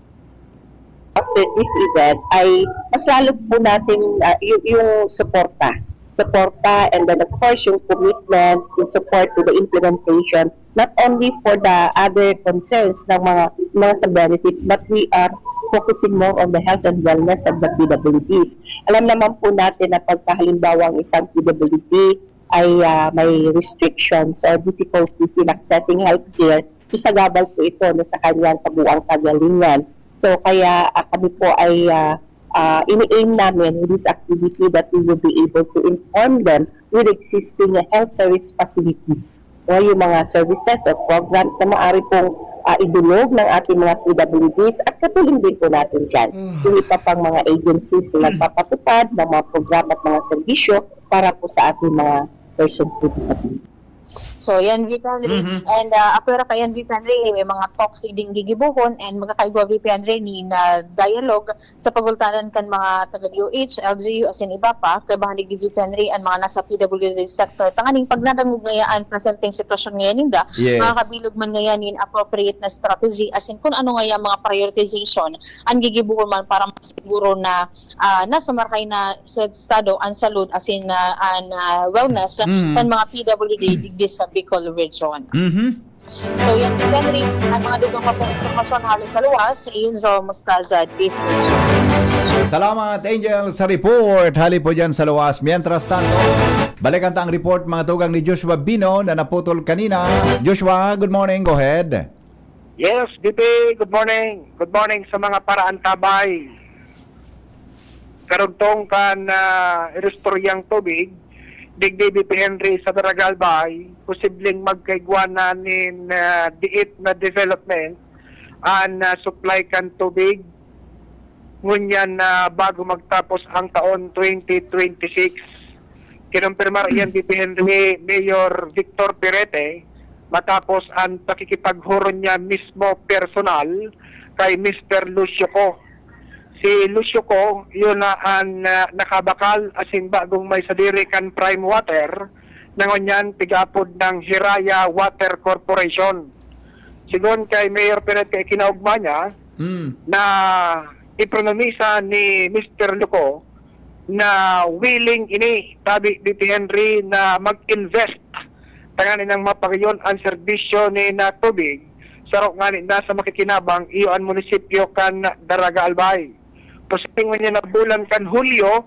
After this event ay mas lalo po natin, ah, yu-, yung suporta. Suporta and then of course yung commitment in support to the implementation not only for the other concerns ng mga, mga sa benefits, but we are focusing more on the health and wellness of the P W Ds. Alam naman po natin na pagka halimbawa ang isang P W D ay, ah, may restrictions or difficulties in accessing healthcare, so sagabal po ito, no, sa kanyang kabuang kagalingan. So kaya, ah, kami po ay, ah, ah, ini-aim namin with this activity that we will be able to inform them with existing health service facilities. O yung mga services or programs na maaari pong, ah, idulog ng ating mga P W Ds at katulong din po natin dyan. Mm. Yung iba pang mga agencies na nagpapatupad ng mga programa at mga serbisyo para po sa ating mga persons with disability. So, yan, V P Henry. Mhm. And, ah, apwera pa yan, V P Henry, may mga talks din gigibohon and magkakaigwa, V P Henry, ni na dialogue sa pagultanan kan mga taga D O H, L G U, asin iba pa, kaibahan ni V P Henry, an mga nasa P W D sector. Tanganing pag nadangog ngaya an presenteng sitwasyon ngayon ninda, Yes. makakabilog man ngaya nin appropriate na strategy, asin kun ano ngaya mga prioritization an gigibohon man para masiguro na, ah, nasa marahay na sa estado an salud asin, ah, an, ah, wellness Mm. kan mga P W D digdi sa Bicol Region. Mhm. So, yan, V P Henry, an mga dugang pa pong impormasyon hali sa luwas, Angel Mostaza, D C H. Salamat, Angel, sa report. Hali po dyan sa luwas. Mientras tanto, balikan ta ang report, mga tugang, ni Joshua Bino na naputol kanina. Joshua, good morning. Go ahead. Yes, V P, good morning. Good morning sa mga paraantabay. Karugtong kan, ah, istoryang tubig, digdi V P Henry sa Barangay Albay, posibleng magkaigwa na nin, ah, diit na development an, ah, supply kan tubig ngunyan na bago magtapos ang taon twenty twenty-six. Kinumpirmar iyan ni Henry Mayor Victor Perete matapos ang pakikipaghuron niya mismo personal kay Mister Lucio Co. Si Lucio Co, yun na ang, ah, nakabakal asin bagong may sadiri kan Prime Water, na ngunyan tig-apod ng Hiraya Water Corporation. Sigon kay Mayor Perete, kinaugma niya Mm. na ipromisa ni Mister Lucio Co na willing ini, tabi ni Henry, na mag-invest tanganing mapagayon ang serbisyo nin, ah, tubig, saro ngani na sa makikinabang iyo an munisipyo kan Daraga Albay. Posibleng ngunyan na bulan kan Hulyo,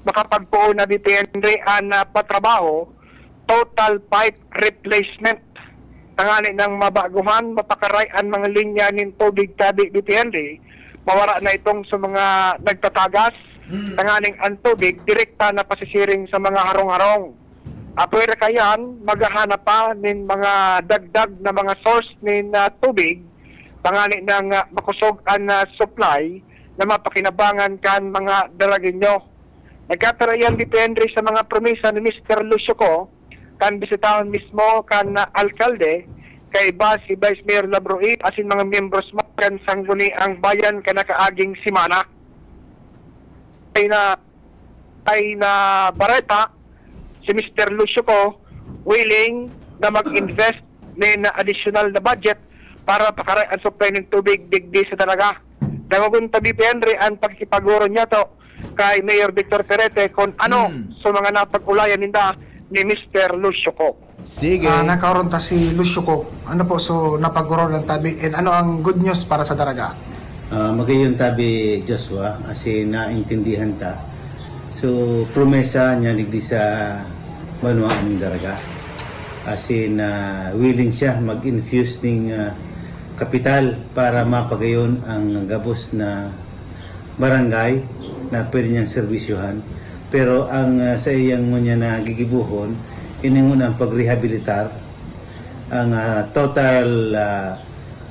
makapagpoon na ni Henry an, ah, patrabaho, total pipe replacement. Tanganing mabaguhan, mapakaray an mga linya nin tubig, tabi ni Henry, mawara na itong sa mga nagtatagas, Mm. tanganing ang tubig direkta na pasisiring sa mga harong-harong. Apwera kayan, maghahanap pa nin mga dagdag na mga source nin, ah, tubig, tanganing, ah, makosog an, ah, supply na mapakinabangan kan mga Daragueño. Nagkatarayan ni Henry sa mga promesa ni Mister Lucio Co, kan bisitahon mismo kan alkalde, kaiba si Vice Mayor Labroit asin mga miyembros man kan Sangguniang Bayan kan nakaaging semana. Ay na, ay na bareta, si Mister Lucio Co willing na mag-invest nin additional na budget para pakaray ang supply nin tubig digdi sa Daraga. Dangogon ta, B P Henry, ang pakikipaghuron niyato kay Mayor Victor Perete kung ano Hmm. sa mga napag-ulayan ninda ni Mister Lucio Co. Sige. Ah, nakaoron ta si Lucio Co. Ano po, so napaghuron ng tabi, and ano ang good news para sa Daraga? Ah, magayon tabi, Joshua, asin naintindihan ta. So, promesa niya digdi sa banwaan nin Daraga. Asin, ah, willing siya mag-infuse ning, ah, kapital para mapagayon ang gabos na barangay na pwede niyang serbisyohan. Pero ang, ah, sa iyang ngunyan na gigibohon, ini ngunyan ang pagrehabilitar ang, ah, total, ah,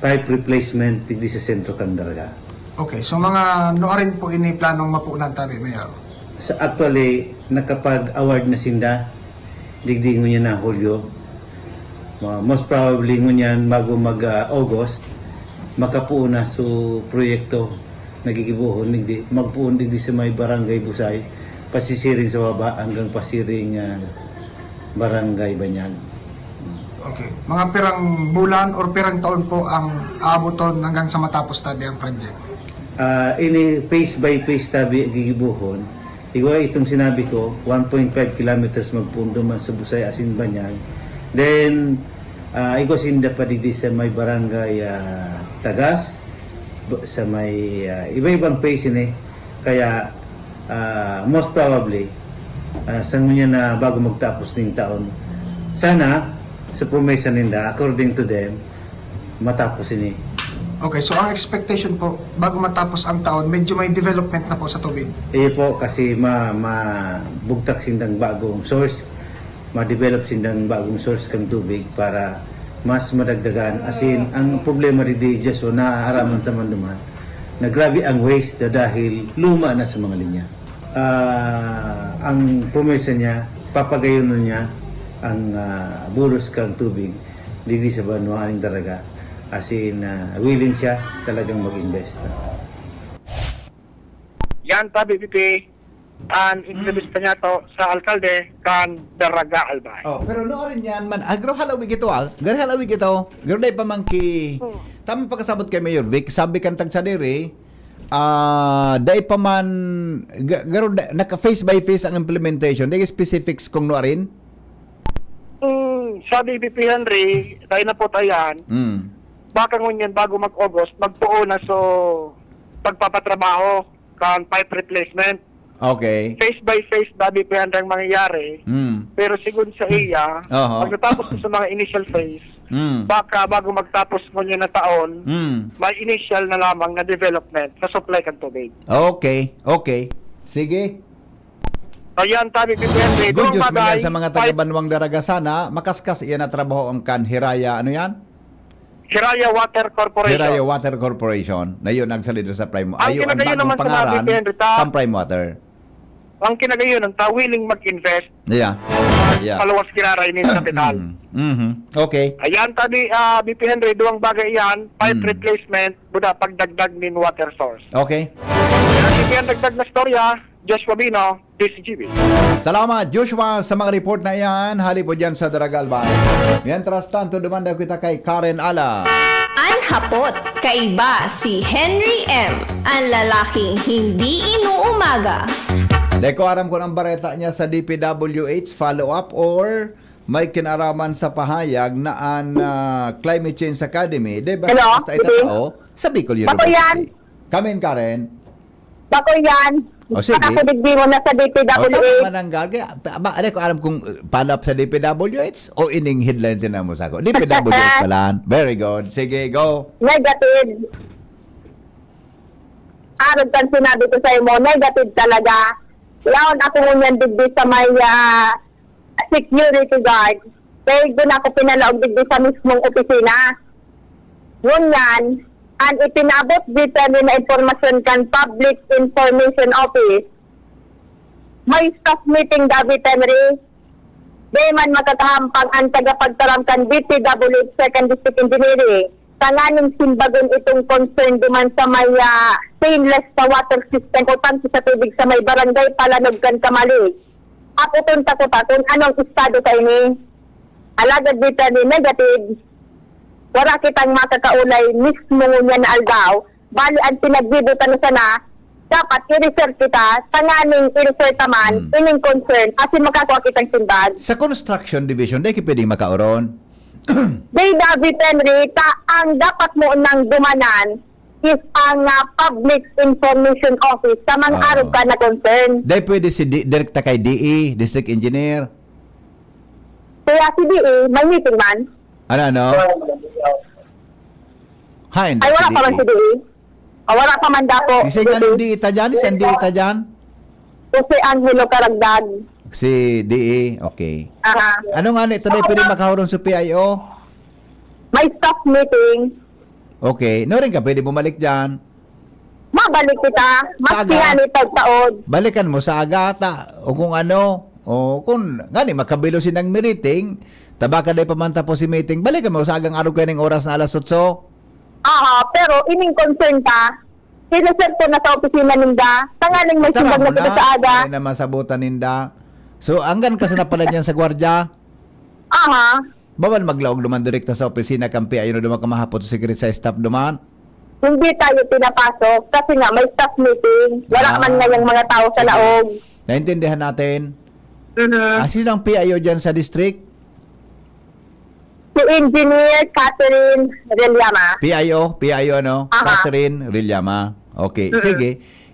pipe replacement digdi sa sentro kan Daraga. Okay, so mga nuarin po ini planong mapunan tabi, Mayor? Sa, actually, nakapag-award na sinda digdi ngunyan na Hulyo. Ma-, most probably ngunyan, bago mag, ah, August, makapuon na su proyekto na gigibohon digdi, magpoon digdi sa may Barangay Busay, pasisiring sa baba hanggang pasiring, ah, Barangay Banyag. Okay. Mga pirang bulan or pirang taon po ang aaboton hanggang sa matapos tabi ang project? Ah, ini phase by phase tabi gigibohon. Igwa itong sinabi ko, one point five kilometers magpoon duman sa Busay asin Banyag. Then, ah, igwa sinda pa digdi sa may Barangay, ah, Tagas, b-, sa may, ah, iba-ibang phase ini. Kaya, ah, most probably, ah, sa ngunyan na bago magtapos ning taon, sana, sa promesa ninda, according to them, matapos ini. Okay, so ang expectation po, bago matapos ang taon, medyo may development na po sa tubig? Iyo po, kasi ma-, mabugtak sindang bagong source, ma-develop sindang bagong source kan tubig para mas madagdagan. As in, ang problema digdi, just so, naaaraman ta man duman, na grabe ang waste dahil luma na sa mga linya. Ah, ang promesa niya, papagayon na niya ang, ah, bulos kan tubig digdi sa banwaan nin Daraga. As in, ah, willing siya talagang mag-invest. Yan, tabi, Pipi, ang entrevista niya to sa alkalde kan Daraga Albay. Oh, pero no rin yan man. Ah, garo halawig ito, ah. Garo halawig ito. Garo dai pa man ki-, Hmm. Tamang pagkasabot kay Mayor Vic, sabi kan tagsadiri, ah, dai pa man, ga-, garo da-, naka face by face ang implementation. Dai specifics kung no rin? Hmm, sabi ni Pipi Henry, tayo na po tayan. Hmm. Baka ngunyan bago mag-August, magpuo na so pagpapatrabaho kan pipe replacement. Okay. Phase by phase, dabi pa yan ang mangyayari. Mm. Pero sigun sa iya, Oho. pagkatapos ko sa mga initial phase, Mm. baka bago magtapos ngunyan na taon, Mm. may initial na lamang na development sa supply kan tubig. Okay, okay. Sige. Ayan, tabi, P P M. Good Doon news man bagay, yan sa mga taga pipe Banwang Daraga sana, makaskas iyan na trabaho ang kan Hiraya. Ano yan? Hiraya Water Corporation. Hiraya Water Corporation, na yun nagsalida sa Prime, Ang ayun ang kinagayon bagong naman sa mga pangaran, B P Henry ta, kang Prime Water. Ang kinagayon ng ta willing mag-invest. Yeah. Yeah. Paluwas kiraray nin kapital. Mhm. Okay. Ayan, tabi, ah, B P Henry, duwang bagay yan, pipe Hmm. replacement, buda pagdagdag nin water source. Okay. Yan, yan dagdag na storya, Joshua Bino, D C G B. Salamat, Joshua, sa mga report na iyan. Hali po dyan sa Daragalban. Mientras tanto, dumanda kita kay Karen Ala. An hapot, kaiba si Henry M, an lalaking hindi inuumaga. Di ko aram kung ang bareta niya sa D P W H follow-up or may kinaraman sa pahayag na an, ah, Climate Change Academy, di ba, Hello, basta Bibi? Itatao sa Bicol Bako University. Yan. Come in, Karen. Bako yan. O, sige. Baka ko digdi mo na sa D P W H. O, tama, mananggal. Kaya, ba, ba, ano ko alam kung, uh, follow-up sa D P W H o ining headline tinan mo sa ako? D P W H pala. Very good. Sige, go. Negative. Arog kan sinabi ko sa imo, negative talaga. Yaon ako ngunyan digdi sa may, ah, security guard. Kaya doon ako pinalaog digdi sa mismong opisina. Ngunyan, an ipinabot dito ni na impormasyon kan Public Information Office, may staff meeting, David Henry. Di man makakahampang ang tagapagtaram kan D P W H Second District Engineering, tanganing simbagon itong concern duman sa may, ah, stainless na water system o tangke sa tubig sa may barangay Palanog kan Kamalig. Ako tong takot-takot, anong estado sa ini? Alagad dito ni negative, wala kitang makakaulay mismo ngunyan na aldaw. Bali, ang pinagbibutan na sana, dapat i-refer kita, tanganing i-refer ta man, Hmm. ining concern, asin makakua kitang simbag. Sa construction division, di kayo pwedeng makauron? Di, David Henry, ta, ang dapat mo nang dumanan is ang, ah, Public Information Office sa mga Oo. arog ka na concern. Di pwede si di-, direkta kay D E, District Engineer. Kaya si D E, may meeting man. Ano, ano? Hain Ay, daw wala si pa man D E? Si D E. Ah, wala pa man dapo. Kasi nga nung D E ta dyan, isang D E ta dyan? Jose Angelo Karagdag. Si D E, okay. Aha. Ano nga ni, ito na yung pwede makahuron sa P I O? May staff meeting. Okay. No rin ka, pwede bumalik dyan. Mabalik kita. Mas Sa aga? Pinanitag taod. Balikan mo sa aga ata. O kung ano. O kung, ngani, makabilo sinang meeting, tabaka day pa man tapos si meeting, balikan mo sa agang araw kaning oras na alas otso. Aha, pero ining concern ta, sinuserto na sa opisina ninda, tanganing may Tara simbag na mo kita na, sa aga. Ay na masabutan ninda. So, anggan ka sa napalad niyan sa gwardiya? Aha. Bawal maglaog duman direkta sa opisina kan P I O na duman ka mahapot sa secret sa staff duman? Hindi tayo pinapasok kasi nga may staff meeting. Wala Ah. man ngayang mga tao sa Sige. laog. Naintindihan natin. Mhm. Ah, sino ang P I O dyan sa district? Si Engineer Catherine Rillama. P I O? P I O, ano? Aha. Catherine Rillama. Okay, Mm-mm. sige.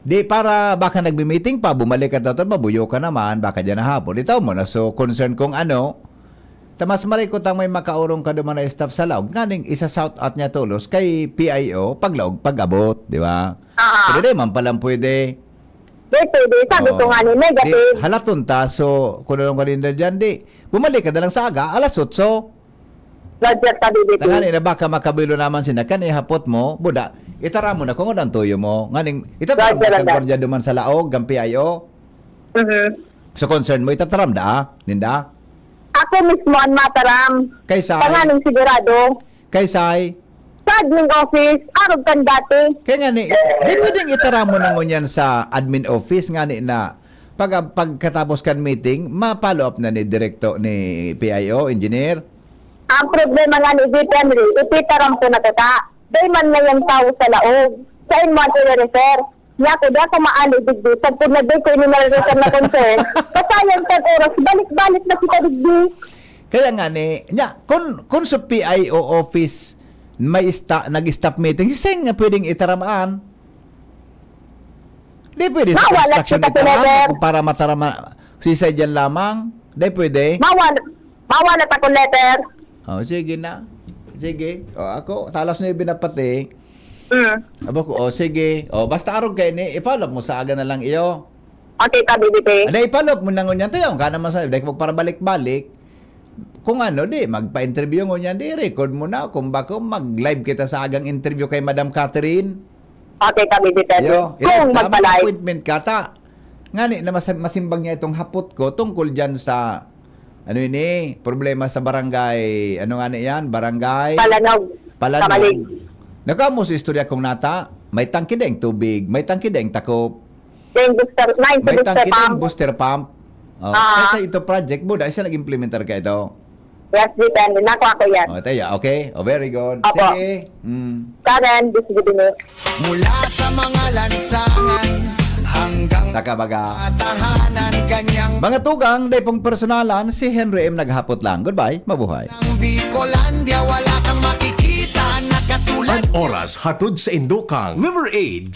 Di, para baka nagmi-meeting pa, bumalik ka, taton, mabuyo ka naman, baka dyan na hapon. Itaw mo na, so, concern kung ano, ta mas maray ko tang may makaurong ka duman na staff sa laog, nganing isa-shout out niya tolos kay P I O, paglaog, pag-abot, di ba? Aha. Pero di man palang pwede. Di pwede, sabi ko Oh. nga ni, negative. Di, halaton ta, so, kung anong kaninda dyan, di, bumalik ka na lang sa aga, alas otso. Roger, sabi dito. Tangani na baka makabilo naman sina kan ihapot mo, buda, itara mo na kung anong tuyo mo. Nganing, itara mo Roger, ang Roger. gwardiya duman sa laog, ang P I O. Mhm. So, concern mo, itataram da, ah? Ninda? Ako mismo ang mataram. Kay Sai? Tanganing sigurado. Kay Sai? Sa admin office, arog kan dati. Kaya nga ni, di pwedeng itara mo na ngunyan sa admin office, nga ni na, pag, pagkatapos kan meeting, ma-follow up na ni direkto ni P I O, engineer? Ang problema nga ni Vic Henry, ititaram ko na kita. Dahil man ngayang tao sa laog, sa inyo ang i-refer. Niya ako, di ako maali digdi. Sagkod na di ko ini nalalasan na concern. Kasayang kan oras, balik-balik na kita digdi. Kaya nga ni, nya, kun, kun sa P I O office may sta-, nag-stop meeting, sisay nga pwedeng itaramaan? Di pwede sa Mawala construction kita itaram, kineber. Kung para matarama, sisay dyan lamang? Di pwede? Mawala, mawala ta kung letter. Oh, sige na. Sige. Oh, ako, talas na yung binapati. Mm. Abo ko, oh, sige. Oh, basta arog kayo ni, i-follow up mo sa aga na lang iyo. Okay, ka, B B P. Ada, i-follow up mo na ngunyan tayo. Ka naman sa, dahil magparabalik-balik. Kung ano, di, magpa-interview ngunyan, di, record mo na. Kung bako, mag-live kita sa agang interview kay Madam Catherine. Okay kami, depende. Yo, Kung tama, magpalay. Appointment ka ta. Ngani na mas-, masimbag niya itong hapot ko tungkol dyan sa, ano ini, problema sa barangay, ano ngani yan? Barangay Palanog. Palanog. Kamalig. Nakamo sa istorya kong nata, may tangke daing tubig, may tangke daing takop, Then booster, nine to may booster tangke daing pump. booster pump. Oh, Ah. Kaya sa ito project mo, dahil siya nag-implementar ka ito. Yes, depende. Nakuha ko yan. Oh, tayo, okay? Oh, very good. Opo. Sige. Mm. Karen, this is Bini. Mula sa mga lansangan hanggang Saka baga. tahanan kanyang Mga tugang, dai pong personalan, si Henry M naghapot lang. Goodbye, mabuhay. ng Bicolandia, wala kang makikita na katulad. An oras hatod sa indukang Liver Aids.